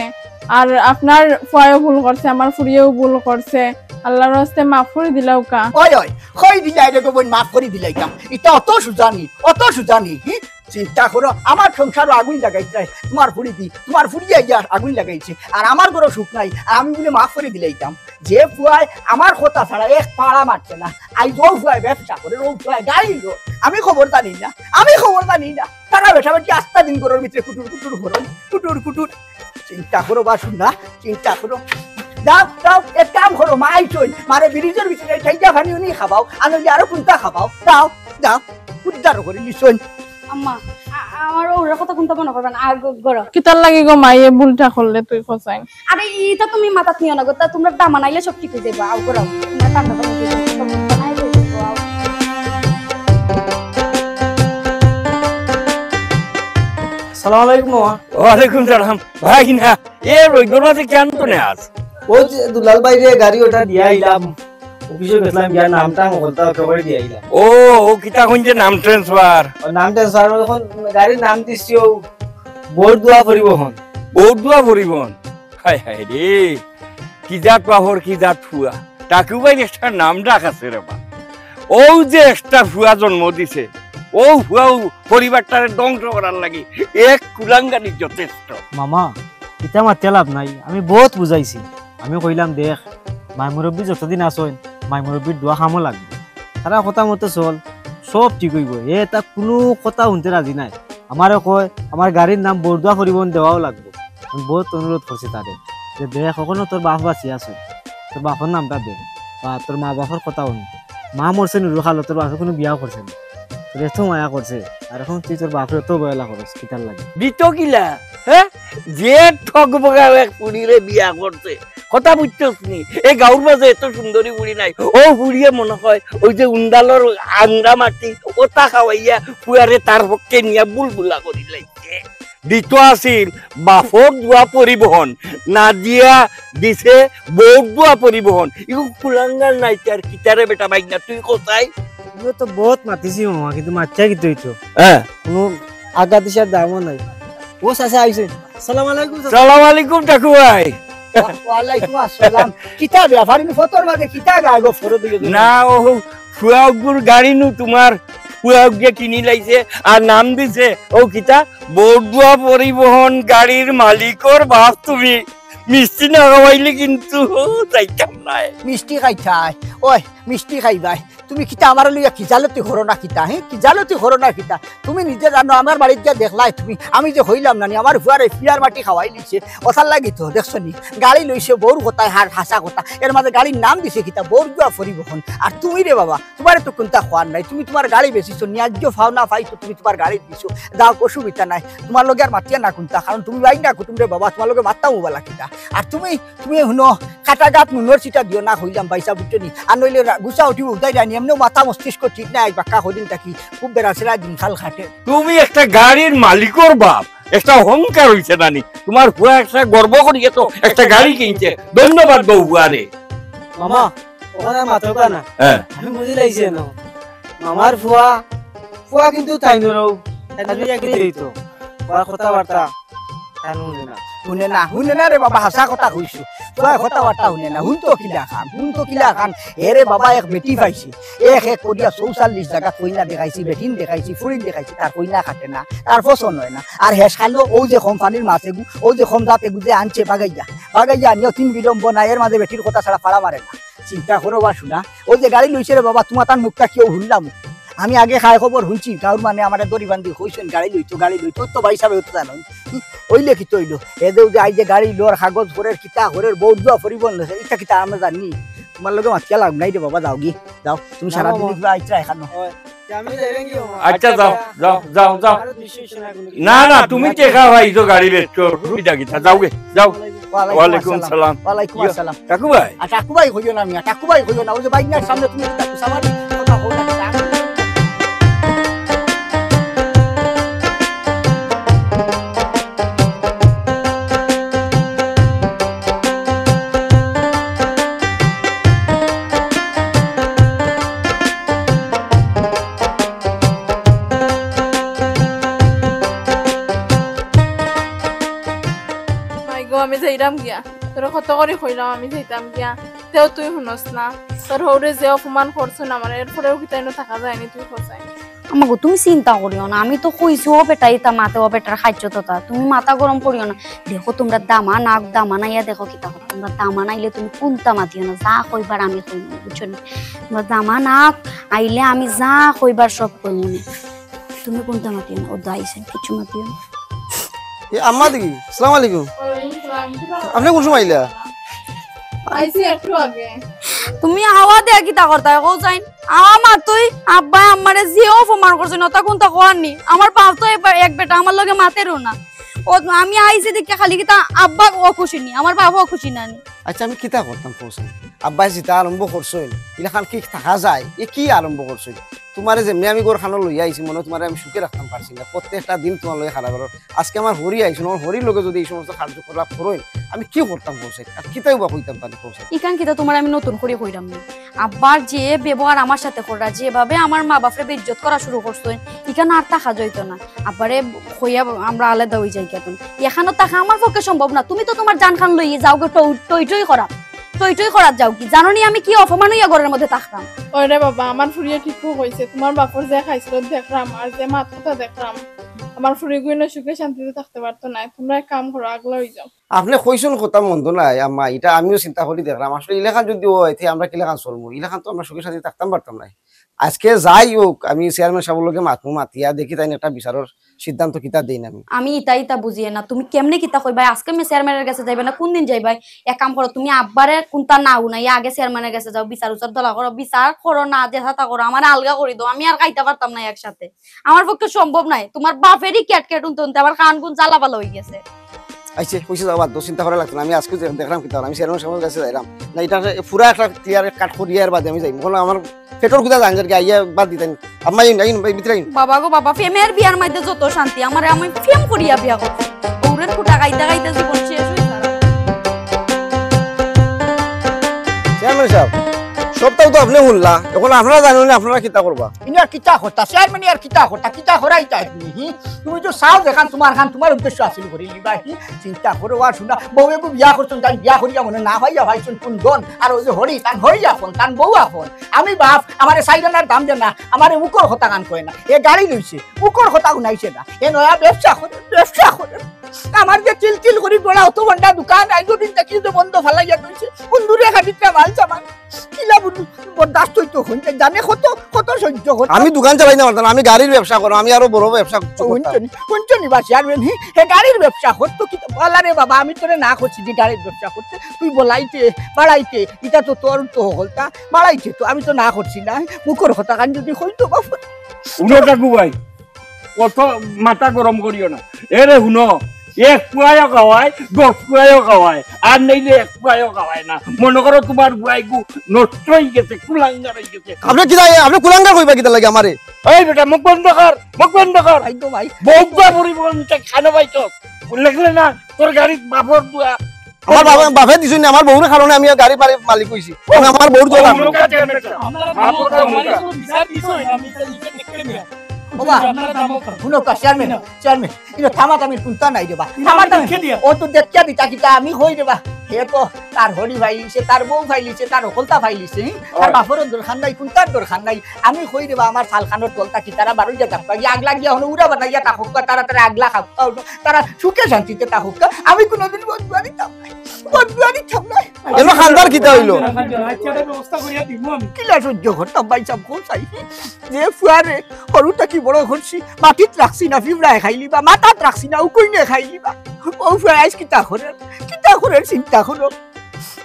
আর আপনার ফুয়ায়ও ভুল করছে, আমার ফুড়িয়েও ভুল করছে, আল্লার ওয়াস্তে মাফ করি দিলাউক্কা। ওই, ওই, কই দিলাই রে গো বইন, মাফ করি দিলাইতাম। ইতা অত সুজা নি, অত সুজা নি, হি? চিন্তা করো, আমার সংসারো আগুন লাগাইছে তুমার ফুড়ি দি, তুমার ফুড়িয়ে গিয়া আগুন লাগাইছে, আর আমার ঘরো সুখ নাই, আর আমি বুলে মাফ করি দিলাইতাম। যে ফুয়ায় আমার কথা ছাড়া এক পাড়া মারছে না, আইজ অউ ফুয়ায় ব্যবসা করে, অউ ফুয়ায় গাড়ি লো, আমি খবর জানি না, আমি খবর জানি না। তারা বেটা বেটি আস্তা দিন ঘরর ভিতরে কুটুর কুটুর করইন, কুটুর কুটুর। চিন্তা করো বা শুন না, চিন্তা করো। যাও, যাও, এক কাম করো, মা আইছইন, মারে ফ্রিজর ভিতরে ঠাইজা পানি উনি খাবাও, আর নইলে আরো কুনতা খাবাও, যাও, যাও, উদ্ধার করি নিছইন। আম্মা, আ-, আমার অউর কথা কুনতা মনো করবা না, আর গ-, গরো। কিতার লাগি গো মাই, এ ভুলটা করলে তুই কছাইন? আরে, ইতা তুমি মাথাত নিও না গো, তা তুমরার দামান আইলে সব ঠিক অই যাইবো, আও গরো। তুমরা ঠান্ডা পানি দিয়া সব বানাই লইবো, আও। আসসালামু আলাইকুম মামা। ওয়ালাইকুম সালাম। ভাই না, এ রইদর মাঝে কেন তো নেই আজ? অউ যে দুলাল ভাইরে গাড়ি অটা দিয়া আইলাম। অফিসো গেছলাম, গিয়া নাম টাম হকলতা ওকে করে দিয়া আইলাম। ও, ও কিতা কইছে নাম transfer? ও নাম transfer, অখন গাড়ির নাম দিছি অউ বউর দোয়া পরিবহন। বউর দোয়া পরিবহন? হায় হায় রে, কি জাত বাফর, কি জাত ফুয়া। টাকু ভাইর একটা নাম ডাক আছে রে বা। অউ যে একটা ফুয়া জন্ম দিছে, অউ ফুয়া অউ পরিবারটারে ধ্বংস করার লাগি এক কুলাঙ্গারি যথেষ্ট। মামা, ইতা মাতিয়া লাভ নাই, আমি বউত বুঝাইছি। আমি কইলাম, "দেখ, মাই মুরব্বি যতদিন আছইন, মাই মুরব্বির দোয়া কামো লাগবো। তারা কথা মতো চল, সব ঠিক অইবো।" হে তা কুনু কথা হুনতে রাজি নায়। আমারে কয়, "আমার গাড়ির নাম বউর দোয়া পরিবহন দেওয়াও লাগবো।" আমি বউত অনুরোধ করছি তারে যে, "দেখ, অখনো তোর বাফ বাঁচিয়া আছইন, তোর বাফর নামটা দে, বা তোর মা বাফর কথা হুন। মা মরছে নুরু খালো, তোর বাফে কুনু বিয়াও করছে না।" তোরে এত মায়া করছে, আর এখন তুই তোর বাপরে অত অবহেলা করস, কিতার লাগি? দিত কিলা? হ্যাঁ, যে ঠগবগা এক ফুড়িরে বিয়া করছে, কথা বুঝছস নি? এই গাঁওর মাঝে এত সুন্দরী ফুড়ি নাই। ও ফুড়িয়ে মনে হয় ওই যে উন্ডালর আংরা মাটি, ওটা খাওয়াইয়া ফুয়ারে তার পক্ষে নিয়া বুলবুলা করি লাইছে। দিত আছিল বাপর দোয়া পরিবহন, না দিয়া দিছে বউর দোয়া পরিবহন। ইগু কুলাঙ্গার নাইতে আর কিতারে বেটা বাইক না, তুই কোথায়? তুমিও তো বহুত মাতিছি মামা, কিন্তু মাতছা কিন্তু হইতো। হ্যাঁ। কোনো আগা দিশার দামও নাই। ও চাচা আইছে। সালাম আলাইকুম চাচা। সালাম আলাইকুম টাকু ভাই। ওয়া-, ওয়ালাইকুম আসসালাম। কিতা ব্যাপার? ইনি ফতর মাঝে কিতা গায় গো ফরো দিকে দিকে? না, ও ফুয়াগুর গাড়ি নু তোমার ফুয়াগুয়ে কিনি লাইছে আর নাম দিছে ও কিতা বড়ুয়া পরিবহন গাড়ির মালিকর বাপ তুমি। মিষ্টি না খাওয়াইলে কিন্তু যাইতাম না। মিষ্টি খাইতায়? ওই, মিষ্টি খাইবায়। তুমি কিতা আমার লইয়া কিজালতি করো না কিতা, হ্যাঁ? কিজালতি করো না কিতা? তুমি নিজে জানো, আমার বাড়িত গিয়া দেখলায় তুমি, আমি যে কইলাম না নি, আমার ফুয়ারে ফিয়ার মাটি খাওয়াই লিছে, ওটার লাগি তো, দেখছো নি? গাড়ি লইছে বউর কথায় হার হাসা কথা, এর মাঝে গাড়ির নাম দিছে কিতা বড়ুয়া পরিবহন। আর তুমি রে বাবা, তোমারে তো কুন্তা খোয়ার নাই, তুমি তোমার গাড়ি বেচিছো, ন্যায্য পাওনা পাইছো, তুমি তোমার গাড়ি দিছো, যাও, অসুবিধা নাই, তোমার লগে আর মাতিয়া না কুন্তা, কারণ তুমি বাইর না কুটুম রে বাবা, তোমার লগে মাততাম উবালা কিতা। আর তুমি তুমি হুনো, কাটা গাত নুনর ছিটা দিও না, কইলাম ভাইসাব, বুঝছো নি? আর নইলে রা-, গুছা উঠিব উদাই রানি, এমনেও মাথা মস্তিষ্ক ঠিক নাই, বাক্কা কদিন থাকি খুব বেড়াছেড়া দিনকাল কাটে। তুমি একটা গাড়ির মালিকর বাপ, একটা অহংকার হইছে না নি? তোমার ফুয়া একটা গর্ব করিয়া তো একটা গাড়ি কিনছে। ধন্যবাদ বউ ফুয়ারে। মামা, ওখানে মাতবা না। হ্যাঁ। আমি বুঝি লাইছি না। মামার ফুয়া, ফুয়া কিন্তু তাইনরও, তাইনর ইয়াকি দিত। ফুয়ার কথাবার্তা তাইন হুনে না। হুনে না, হুনে না রে বাবা, হাছা কথা কইছো। ফুয়ার কথাবার্তা হুনে না, হুনতো কিলা খান, হুনতো কিলা খান। এরে বাবা, এক বেটি পাইছে, এক এক করিয়া চৌচল্লিশ জাগাত কইনা দেখাইছি, বেটিন দেখাইছি, ফুড়িন দেখাইছি, তার কইনা খাটে না, তার পছন্দ হয় না। আর হেশ খাইলো, ও যে কোম্পানির মাছ এগু, ও যে কম জাত এগু যে আনছে বাগাইয়া, বাগাইয়া আনিও তিন বিলম্ব না, এর মাঝে বেটির কথা ছাড়া ফাড়া মারে না। চিন্তা করো বা শোনা, ওই যে গাড়ি লইছে রে বাবা, তোমার তার মুখটা কেউ হুনলাম। আমি আগে খায় খবর হুনছি, গাঁওর মানে আমারে দড়ি বান্ধি কইছেন, "গাড়ি লইতো, গাড়ি লইতো", তো ভাইসাবে তো জানো। ওইলে কিতা অইলো? এ যে ওই যে আই যে গাড়ি লর, কাগজ করের, কিতা করের, বড়ুয়া পরিবহন লইছে, ইটা কিতা আমরা জানি? তোমার লগে মাতিয়া লাভ নাই রে বাবা, যাও গি, যাও। তুমি না সারাদিন বাবা। কিবা আইতরা এখানো। ওই, তে আমি যাইরাম গি বাবা। আচ্ছা, যাও, যাও, যাও, যাও। আরো দুইশো না, না, তুমি টেকা পাইছো গাড়ি বেচছো, অসুবিধা কিতা? যাও গে, যাও। ওয়ালাইকুম ওয়ালাইকুম আসসালাম। সালাম। ওয়ালাইকুম ইয়ো, আসসালাম। কাকু ভাই। আর কাকু ভাই কইও না মিয়া, কাকু ভাই কইও না। ওই যে বাইকনার সামনে তুমি একটা কুসামারি কথা কও না, কাকু। মাই গো, আমি যাইরাম গিয়া। তোরে কত করি কইলাম আমি যাইতাম গিয়া, তেও তুই হুনস না। তোর হউরে যে অপমান করছইন আমারে, এরপরেও কিতা ইনো থাকা যায়নি, তুই কছাইন। আম্মা গো, তুমি চিন্তা করিও না, আমি তো কইছি ও বেটা ইতা মাতে, ও বেটার খাইছো তো তা, তুমি মাথা গরম করিও না। দেখো তোমরা দামান আউক, দামান আইয়া দেখো কিতা করো। তোমরা দামান আইলে তুমি কুন্তা মাতিও না, যা কইবার আমি কইমু, বুঝছো নি? তোমরা দামান আউক, আইলে আমি যা কইবার সব কইমু নে। তুমি কুন্তা মাতিও না, ও দাইছে, কিচ্ছু মাতিও না। এ আম্মা দেখি, আসসালামু আলাইকুম। ওয়ালাইকুম সালাম। আপনি কোন সময় আইলা? আইছি একটু আগে। তুমি হাওয়া দেয়া কিতা করতায়, কও চাইন? আমার তুই আব্বায় আমারে যে অপমান করছইন, ওটা কুন্তা কওয়ার নি। আমার বাপ তো এক বে-, এক বেটা, আমার লগে মাতেরও না। ও, আমি আইছি দেখি খালি কিতা আব্বা অখুশি নি, আমার বাপও অখুশি না নি। আচ্ছা, আমি কিতা করতাম কও চাইন? আব্বায় যেটা আরম্ভ করছইন, ইলাখান কি থাকা যায়? এ কি আরম্ভ করছইন? তোমারে যেমনে আমি ঘরখানো লইয়া আইছি, মনে হয় তোমারে আমি সুখে রাখতাম পারছি না। প্রত্যেকটা দিন তোমার লগে খারাপ করো। আজকে আমার হরি আইছইন, আমার হরির লগে যদি এই সমস্ত কার্যকলাপ করইন, আমি কি করতাম কও চাইন? আর কিতাও বা কইতাম তারে কও চাইন? ইখান কিতা তোমারে আমি নতুন করি কইরাম নি? আব্বার যে ব্যবহার আমার সাথে কররা, যেভাবে আমার মা বাপরে বেইজ্জত করা শুরু করছইন, ইখান আর থাকা যাইতো না। আব্বারে কইয়া আমরা আলাদা অই যাই কেন? এখানো থাকা আমার পক্ষে সম্ভব না। তুমি তো তোমার জানখান লইয়া যাও গো, টই, টই টই করা। টই টই করাত যাও কি? জানো নি আমি কি অপমান অইয়া ঘরের মধ্যে থাকতাম? ওরে বাবা, আমার ফুরিয়ে ঠিকও কইছে, তোমার বাপর যে খাইছিল দেখরাম আর যে মাত কথা দেখরাম, আমার ফুরিগুইন সুখে শান্তিতে থাকতে পারতো না। তোমরা এক কাম করো, আগলা অই যাও। আপনে কইছইন কথা মন্দ নায়, আম্মা, ইটা আমিও চিন্তা করি দেখরাম। আসলে ইলাখান যদি অয়, তে আমরা কিলাখান চলমু? ইলাখান তো আমরা সুখে শান্তি থাকতাম পারতাম নায়। আজকে যাই হোক, আমি চেয়ারম্যান সাবর লগে মাতমু, মাতিয়া দেখি তাইন একটা বিচারর সিদ্ধান্ত কিতা দেইন আমি। আমি ইতা ইতা বুঝিয়ে না, তুমি কেমনে কিতা কইবায়? আজকে আমি চেয়ারম্যানের গেছে যাইবায় না, কোন দিন যাইবায়? এক কাম করো, তুমি আব্বারে কুনতা না হুনাইয়া আগে চেয়ারম্যানের গেছে যাও, বিচার উচার দলা করো, বিচার করো না, যেতা তা করো, আমারে আলগা করি দেও, আমি আর খাইতা পারতাম না একসাথে, আমার পক্ষে সম্ভব নায়। তুমার বাপেরই ক্যাট ক্যাট হুনতে হুনতে আমার কান কুন জ্বালা বালা অই গেছে। আইছে, কইছে যাও, বাদ দেও, চিন্তা করা লাগতো না। আমি আজকে যে-, দেখলাম কিতা, আমি চেয়ারম্যান সাবর গেছে যাইলাম না, ইটা পুরা একটা ক্লিয়ার কাট করিয়া এর বাদে আমি যাইমু। অখন আমার পেটর ক্ষুধা জান যার কি, আইয়া বাদ দিতেন। আম্মা, ইন, ইন, ভাই, ভিতরে ইন। বাবা গো বাবা, প্রেমের বিয়ার মধ্যে যত শান্তি, আমারে আমি প্রেম করিয়া বিয়া করছি। বউরের খুটা খাইতে খাইতে জীবন শেষ অই গেল। চেয়ারম্যান সাব, সবটাউ তো আপনে হুনলা, অখন আপনারা জানইন না আপনারা কিতা করবা। ইনি আর কিতা করতা, চেয়ারম্যান আর কিতা করতা, কিতা করাইতা আপনে, হি? তুমি তো চাও যেখান তুমার খান, তুমার উদ্দেশ্য হাসিল করি লিবা, হি? চিন্তা করো আর হুনো, বউয়ে বউ বিয়া করছইন, তাইন বিয়া করিয়া মনে না পাইয়া পাইছইন কুন ধন, আর অউ যে হরি, তান হরি আপন, তান বউ আপন। আমি বাপ, আমারে চাইর আনার দাম দেয় না, আমারে মুখর কথা খান কয় না। এ গাড়ি লইছে, মুখর কথা হুনাইছে না। এ নয়া ব্যবসা করে, ব্যবসা করে। আমার যে তিল তিল করি গড়া অত বন্ডা দোকান, আইজ দিন থাকি যে বন্ধ ফালাইয়া থইছে। কুন দূরে খাটিটা মাল সামান। কিলা বুঝু, বরদাস্ত অইতো অখন। জানে কত, কত সহ্য করতাম। আমি দোকান চালাই না পারতাম, আমি গাড়ির ব্যবসা করো, আমি আরো বড় ব্যবসা করতাম। হুনছনি, হুনছনি বা চেয়ারম্যান, হি, হে গাড়ির ব্যবসা করতো কি তো বলা রে বাবা, আমি তোরে না করছি যে গাড়ির ব্যবসা করতে, তুই বলাইতে, বাড়াইতে, ইটা তো তোর তো হকলতা, বাড়াইতে তো, আমি তো না করছি না, মুখর কথা খান যদি কইতো বাবা। হুনো টাকু ভাই, কত মাথা গরম করিও না। এরে হুনো, এক পুয়ায়ও খাওয়ায়, দশ পুয়ায়ও খাওয়ায়, আর নাইলে এক পুয়ায়ও খাওয়ায় না। মনো করো তুমার পুয়াইগু নষ্ট অই গেছে, কুলাঙ্গার অই গেছে। আপনে কিতা, আপনে কুলাঙ্গার কইবা কিতা লাগি আমারে? এই বেটা, মুখ বন্ধ কর, মুখ বন্ধ কর। ভাই গো ভাই। বউগুয়া বুড়ি বন্ধ, খানো ভাই তো। লেখলে না, তোর গাড়িত বাপর দুয়া। আমার বাবা, বাপে দিছইন না, আমার বউর কারণে আমি গাড়ি মারি-, মালিক অইছি। কারণ আমার বউর দরকার। আপনারা দামক, আমার কিছু বিচার দিছইন, আমি তো লিখে দেখতে নিয়া। বাবা, আপনারা দামক। হুনো কা, চেয়ারম্যান, চেয়ারম্যান, ইনো থামাথামির কুনতা নাই রে বা। ইনো আমি থামাথামি। দেখে দিয়া। ও তো দেখিয়া দিতা কিতা, আমি কই রে বা। হে তো তার হরি ফাইলিছে, তার বউ ফাইলিছে, তার হকলতা ফাইলিছে, হি? তার বাপরও দরকার নাই, কুনতার দরকার নাই। আমি কই রে বা, আমার সালখানোর তলতা কিতারা বারইয়া যাউক্কা, গিয়া আগলা গিয়া হনো উড়া বানাইয়া থাকউক্কা, তারা তারা আগলা খাউক্কা, তারা সুখে শান্তিতে থাকউক্কা। আমি কুনুদিন বদদোয়া দিতাম নায়, বদদোয়া দিতাম নায়। এলো খান্দার কিতা অইলো? আচ্ছা, এটা ব্যবস্থা করিয়া দিমু আমি। কিলা সহ্য করতাম ভাই সাব, কও চাই। যে ফুয়ারে হুরু থাকি বড় করছি, মাটিত রাখছি না, ফিবরায় খাইলিবা, মাথাত রাখছি না, উকুইনে খাইলিবা। অউ ফুয়ায় আইজ কিতা করের, কিতা করের চিন্তা করো।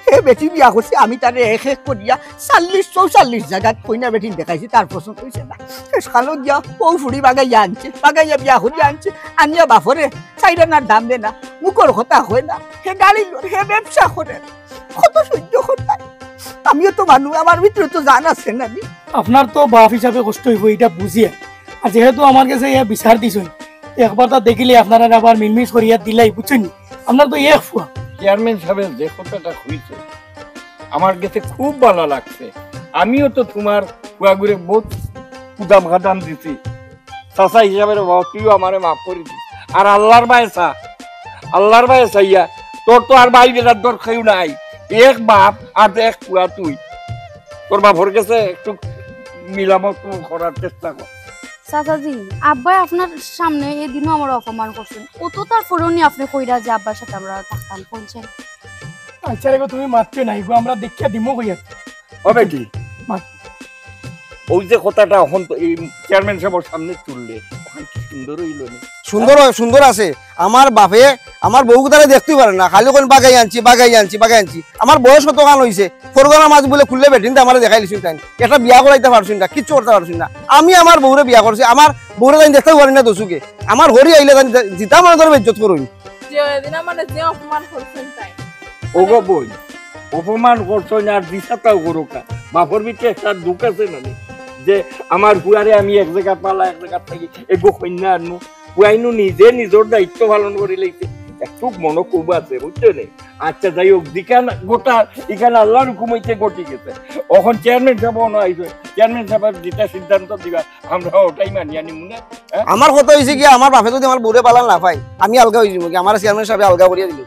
হে বেটি বিয়া করছে, আমি তারে এক এক করিয়া চল্লিশ চৌচল্লিশ জাগাত কইনা বেটিন দেখাইছি, তার পছন্দ অইছে না। শেষ কালো গিয়া অউ ফুড়ি বাগাইয়া আনছে, বাগাইয়া বিয়া করিয়া আনছে, আনিয়া বাপরে চাইর আনার দাম দেয় না, মুখর কথা কয় না, হে গাড়ি লয়, হে ব্যবসা করের, কত সহ্য করতাম। আমিও তো মানুষ, আমার ভিতরে তো জান আছে না নি? আপনার তো বাপ হিসাবে কষ্ট অইবো, ইটা বুঝিয়া। আর যেহেতু আমার গেছে ইয়া বিচার দিছইন, একবার তা দেখিলে আপনারা আবার মিলমিশ করিয়া দিলাই, বুঝছইন নি? আপনার তো এক ফুয়া। চেয়ারম্যান সাবে যে কথাটা কইছে, আমার গেছে খুব ভালা লাগছে। আমিও তো তুমার ফুয়াগুরে বউত কুদাম কাদাম দিছি। চাচা হিসাবে রে বাবা, তুইও আমারে মাফ করি দিস। আর আল্লার বায় চা, আল্লার বায় চাইয়া, তোর তো আর ভাই বেটার দর কেউ নাই। এক বাপ আর এক ফুয়া তুই। তোর বাপর গেছে একটু মিলামত করার চেষ্টা কর। চাচাজি, আব্বায় আপনার সামনে এদিনও আমারে অপমান করছইন, অত তারপরেও নি আপনে কইরা যে আব্বার সাথে আমরা থাকতাম, কইছইন? আচ্ছা রে গো, তুমি মাততে নাই গো, আমরা দেখিয়া দিমু কইয়া। ও বেটি, মাত। অউ যে কথাটা অখন তো এই চেয়ারম্যান সাবর সামনে তুললে, অখন কি সুন্দর অইলো নি? সুন্দর অয়, সুন্দর আছে। আমার বাপে আমার বউগুতারে দেখতেউ পারে না, খালি কইন বাগাই আনছি, বাগাই আনছি, বাগাই আনছি। আমার বয়স কতখান অইছে, ফরগনার মাঝে বুলে খুললে বেটিন্তে আমারে দেখাইলিছইন তাইন। একটা বিয়া করাইতা পারছইন না, কিচ্ছু করতা পারছইন না। আমি আমার বউরে বিয়া করছি, আমার বউরে তাইন দেখতেউ পারইন না দুচউখে। আমার হরি আইলে তাইন যে-, যেতা মনে ধরে বেইজ্জত করইন। যে এদিন আমারে যে অপমান করছইন তাইন। ওগো বইন, অপমান করছইন আর যেতাউ করউক্কা, বাপর ভিতরে একটা দুখ আছে না নি? যে আমার ফুয়ারে আমি এক জাগাত পালা, এক জাগাত থাকি এগু কইন্যা আনমু, ফুয়াইনু নিজে নিজর দায়িত্ব পালন করিলাইছে, একটু মনো ক্ষোভ আছে, বুঝছো নি? আচ্ছা, যাই হউক, যেখান ঘটার, ইখান আল্লার হুকুম অইতে ঘটি গেছে। অখন চেয়ারম্যান সাব অনো আইছে, চেয়ারম্যান সাবে যেতা সিদ্ধান্ত দিবা, আমরা ওটাই মানিয়া নিমু না, হ্যাঁ? আমার কথা অইছে কি, আমার বাপে যদি আমার বউরে পালা না পাইন, আমি আলগা অইযিমু গি, আমারে চেয়ারম্যান সাবে আলগা করিয়া দিলো।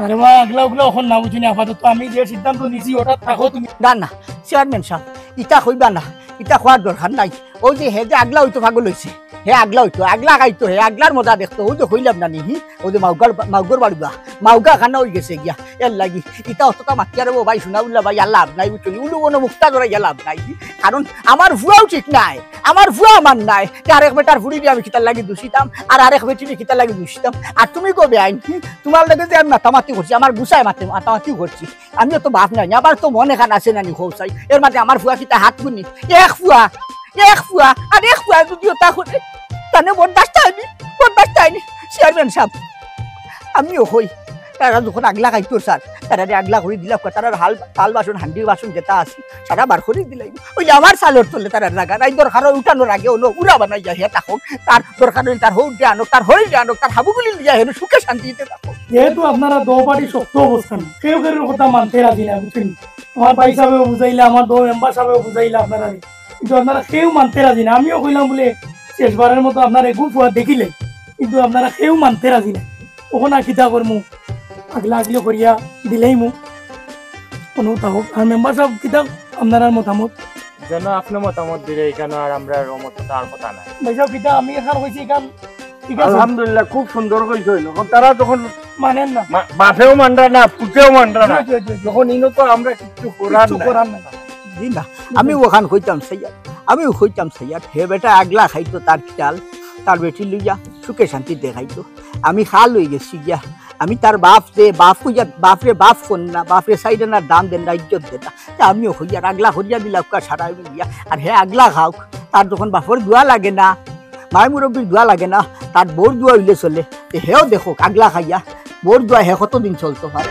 আরে বা, আগলা উগলা অখন না বুঝিনি, আপাতত আমি যে সিদ্ধান্ত নিছি, ওটা থাকো তুমি। না, না, চেয়ারম্যান সাব, ইতা কইবা না, ইতা কওয়ার দরকার নাই। অউ যে হে যে আগলা অইতো পাগল অইছে, হে আগলা অইতো, আগলা খাইতো, হে আগলার মজা দেখতো। অউ যে কইলাম না নি, হি? অউ যে মাউগার বা-, মাউগর বাড়ি বা, মাউগা খানা অই গেছে গিয়া। এর লাগি, ইতা অতটা মাতিয়ার ও ভাই, হুনা বুল্লা ভাই, আর লাভ নাই, বুঝছনি? উলু বনো মুক্তা ধরাইয়া লাভ নাই। কারণ আমার ফুয়াও ঠিক নাই, আমার ফুয়া আমার নাই। তে আরেক বেটার ফুড়িরে আমি কিতার লাগি দুষিতাম, আর আরেক বেটিরে কিতার লাগি দুষিতাম। আর তুমি কবে আইন, হি? তুমার লগে যে আমি মাতামাতি করছি, আমার গুছায় মাতে-, মাতামাতি করছি। আমিও তো বাপ নাই, আমার তো মন এখান আছে না নি, কও চাই। এর মাঝে আমার ফুয়া কিতা হাত গুনি? এক ফুয়া, এক ফুয়া, আর এক ফুয়া যদিও তা করে, তানে বরদাস্ত হয়নি, বরদাস্ত হয়নি। চেয়ারম্যান সাহেব, আমিও কই, তারা যখন আগলা খাইতো স্যার, তারারে আগলা করি দিলাউক্কা, তারার হাল, থাল বাসন, হান্ডি বাসন যেটা আছে, সারা বার করি দিলাইমু। অইলে আমার চালর তলে তারার জাগা নাই, দরকার অয় উঠানোর আগে অনো উড়া বানাইয়া হে থাকউক, তার দরকার অইলে তার হউরে আনউক, তার হরিরে আনউক, তার হাবুগুলি লইয়া হেনো সুখে শান্তিতে থাকউক। যেহেতু আপনারা দো পার্টি শক্ত অবস্থান, কেউ কেউর কথা মানতে রাজি না, বুঝছনি? আমার ভাই সাহেবেও বুঝাইলা, আমার দো মেম্বার সাহেবেও বুঝাইলা আপনারারে, কিন্তু আপনারা কেউ মানতে রাজি না। আমিও কইলাম বুলে শেষবারের মতো আপনার এগু ফুয়া দেখিলে, কিন্তু আপনারা কেউ মানতে রাজি না। অখন আর কিতা করমু, আগলা আগলি করিয়া দিলাইমু, কোনো তা হোক। আর মেম্বার সাহেব কিতা আপনার আর মতামত? যেন আপনি মতামত দিলে এখানে আর আমরা মত তার কথা নাই। ভাই সাহেব, কিতা আমি এখান কইছি, এখান ঠিক আছে? আলহামদুলিল্লাহ, খুব সুন্দর কইছইন। অখন তারা যখন মানেন না। মা-, বাপেও মানরা না, পুতেও মানরা না। জি, জি, জি, জি। যখন ইনো তো আমরা কিচ্ছু করার কিচ্ছু নাই। করার নাই। জি না, আমি অখান কইতাম চাইয়ার, আমিও কইতাম চাইয়ার, হে বেটা আগলা খাইতো তার খিয়াল, তার বেটি লইয়া সুখে শান্তিতে খাইতো। আমি খাল অই গেছি গিয়া, আমি তার বাপ যে, বাপ কইয়া, বাপরে বাপ কর না, বাপরে চাইর আনার দাম দেন না, ইজ্জত দেন না। তে আমিও কইয়ার আগলা করিয়া দিলাউক্কা সারা মিলিয়া, আর হে আগলা খাউক, তার যখন বাপর দোয়া লাগে না, মাই মুরব্বির দোয়া লাগে না, তার বউর দোয়া অইলে চলে। তে হেও দেখউক, আগলা খাইয়া বউর দোয়া হে কতদিন চলতো পারে।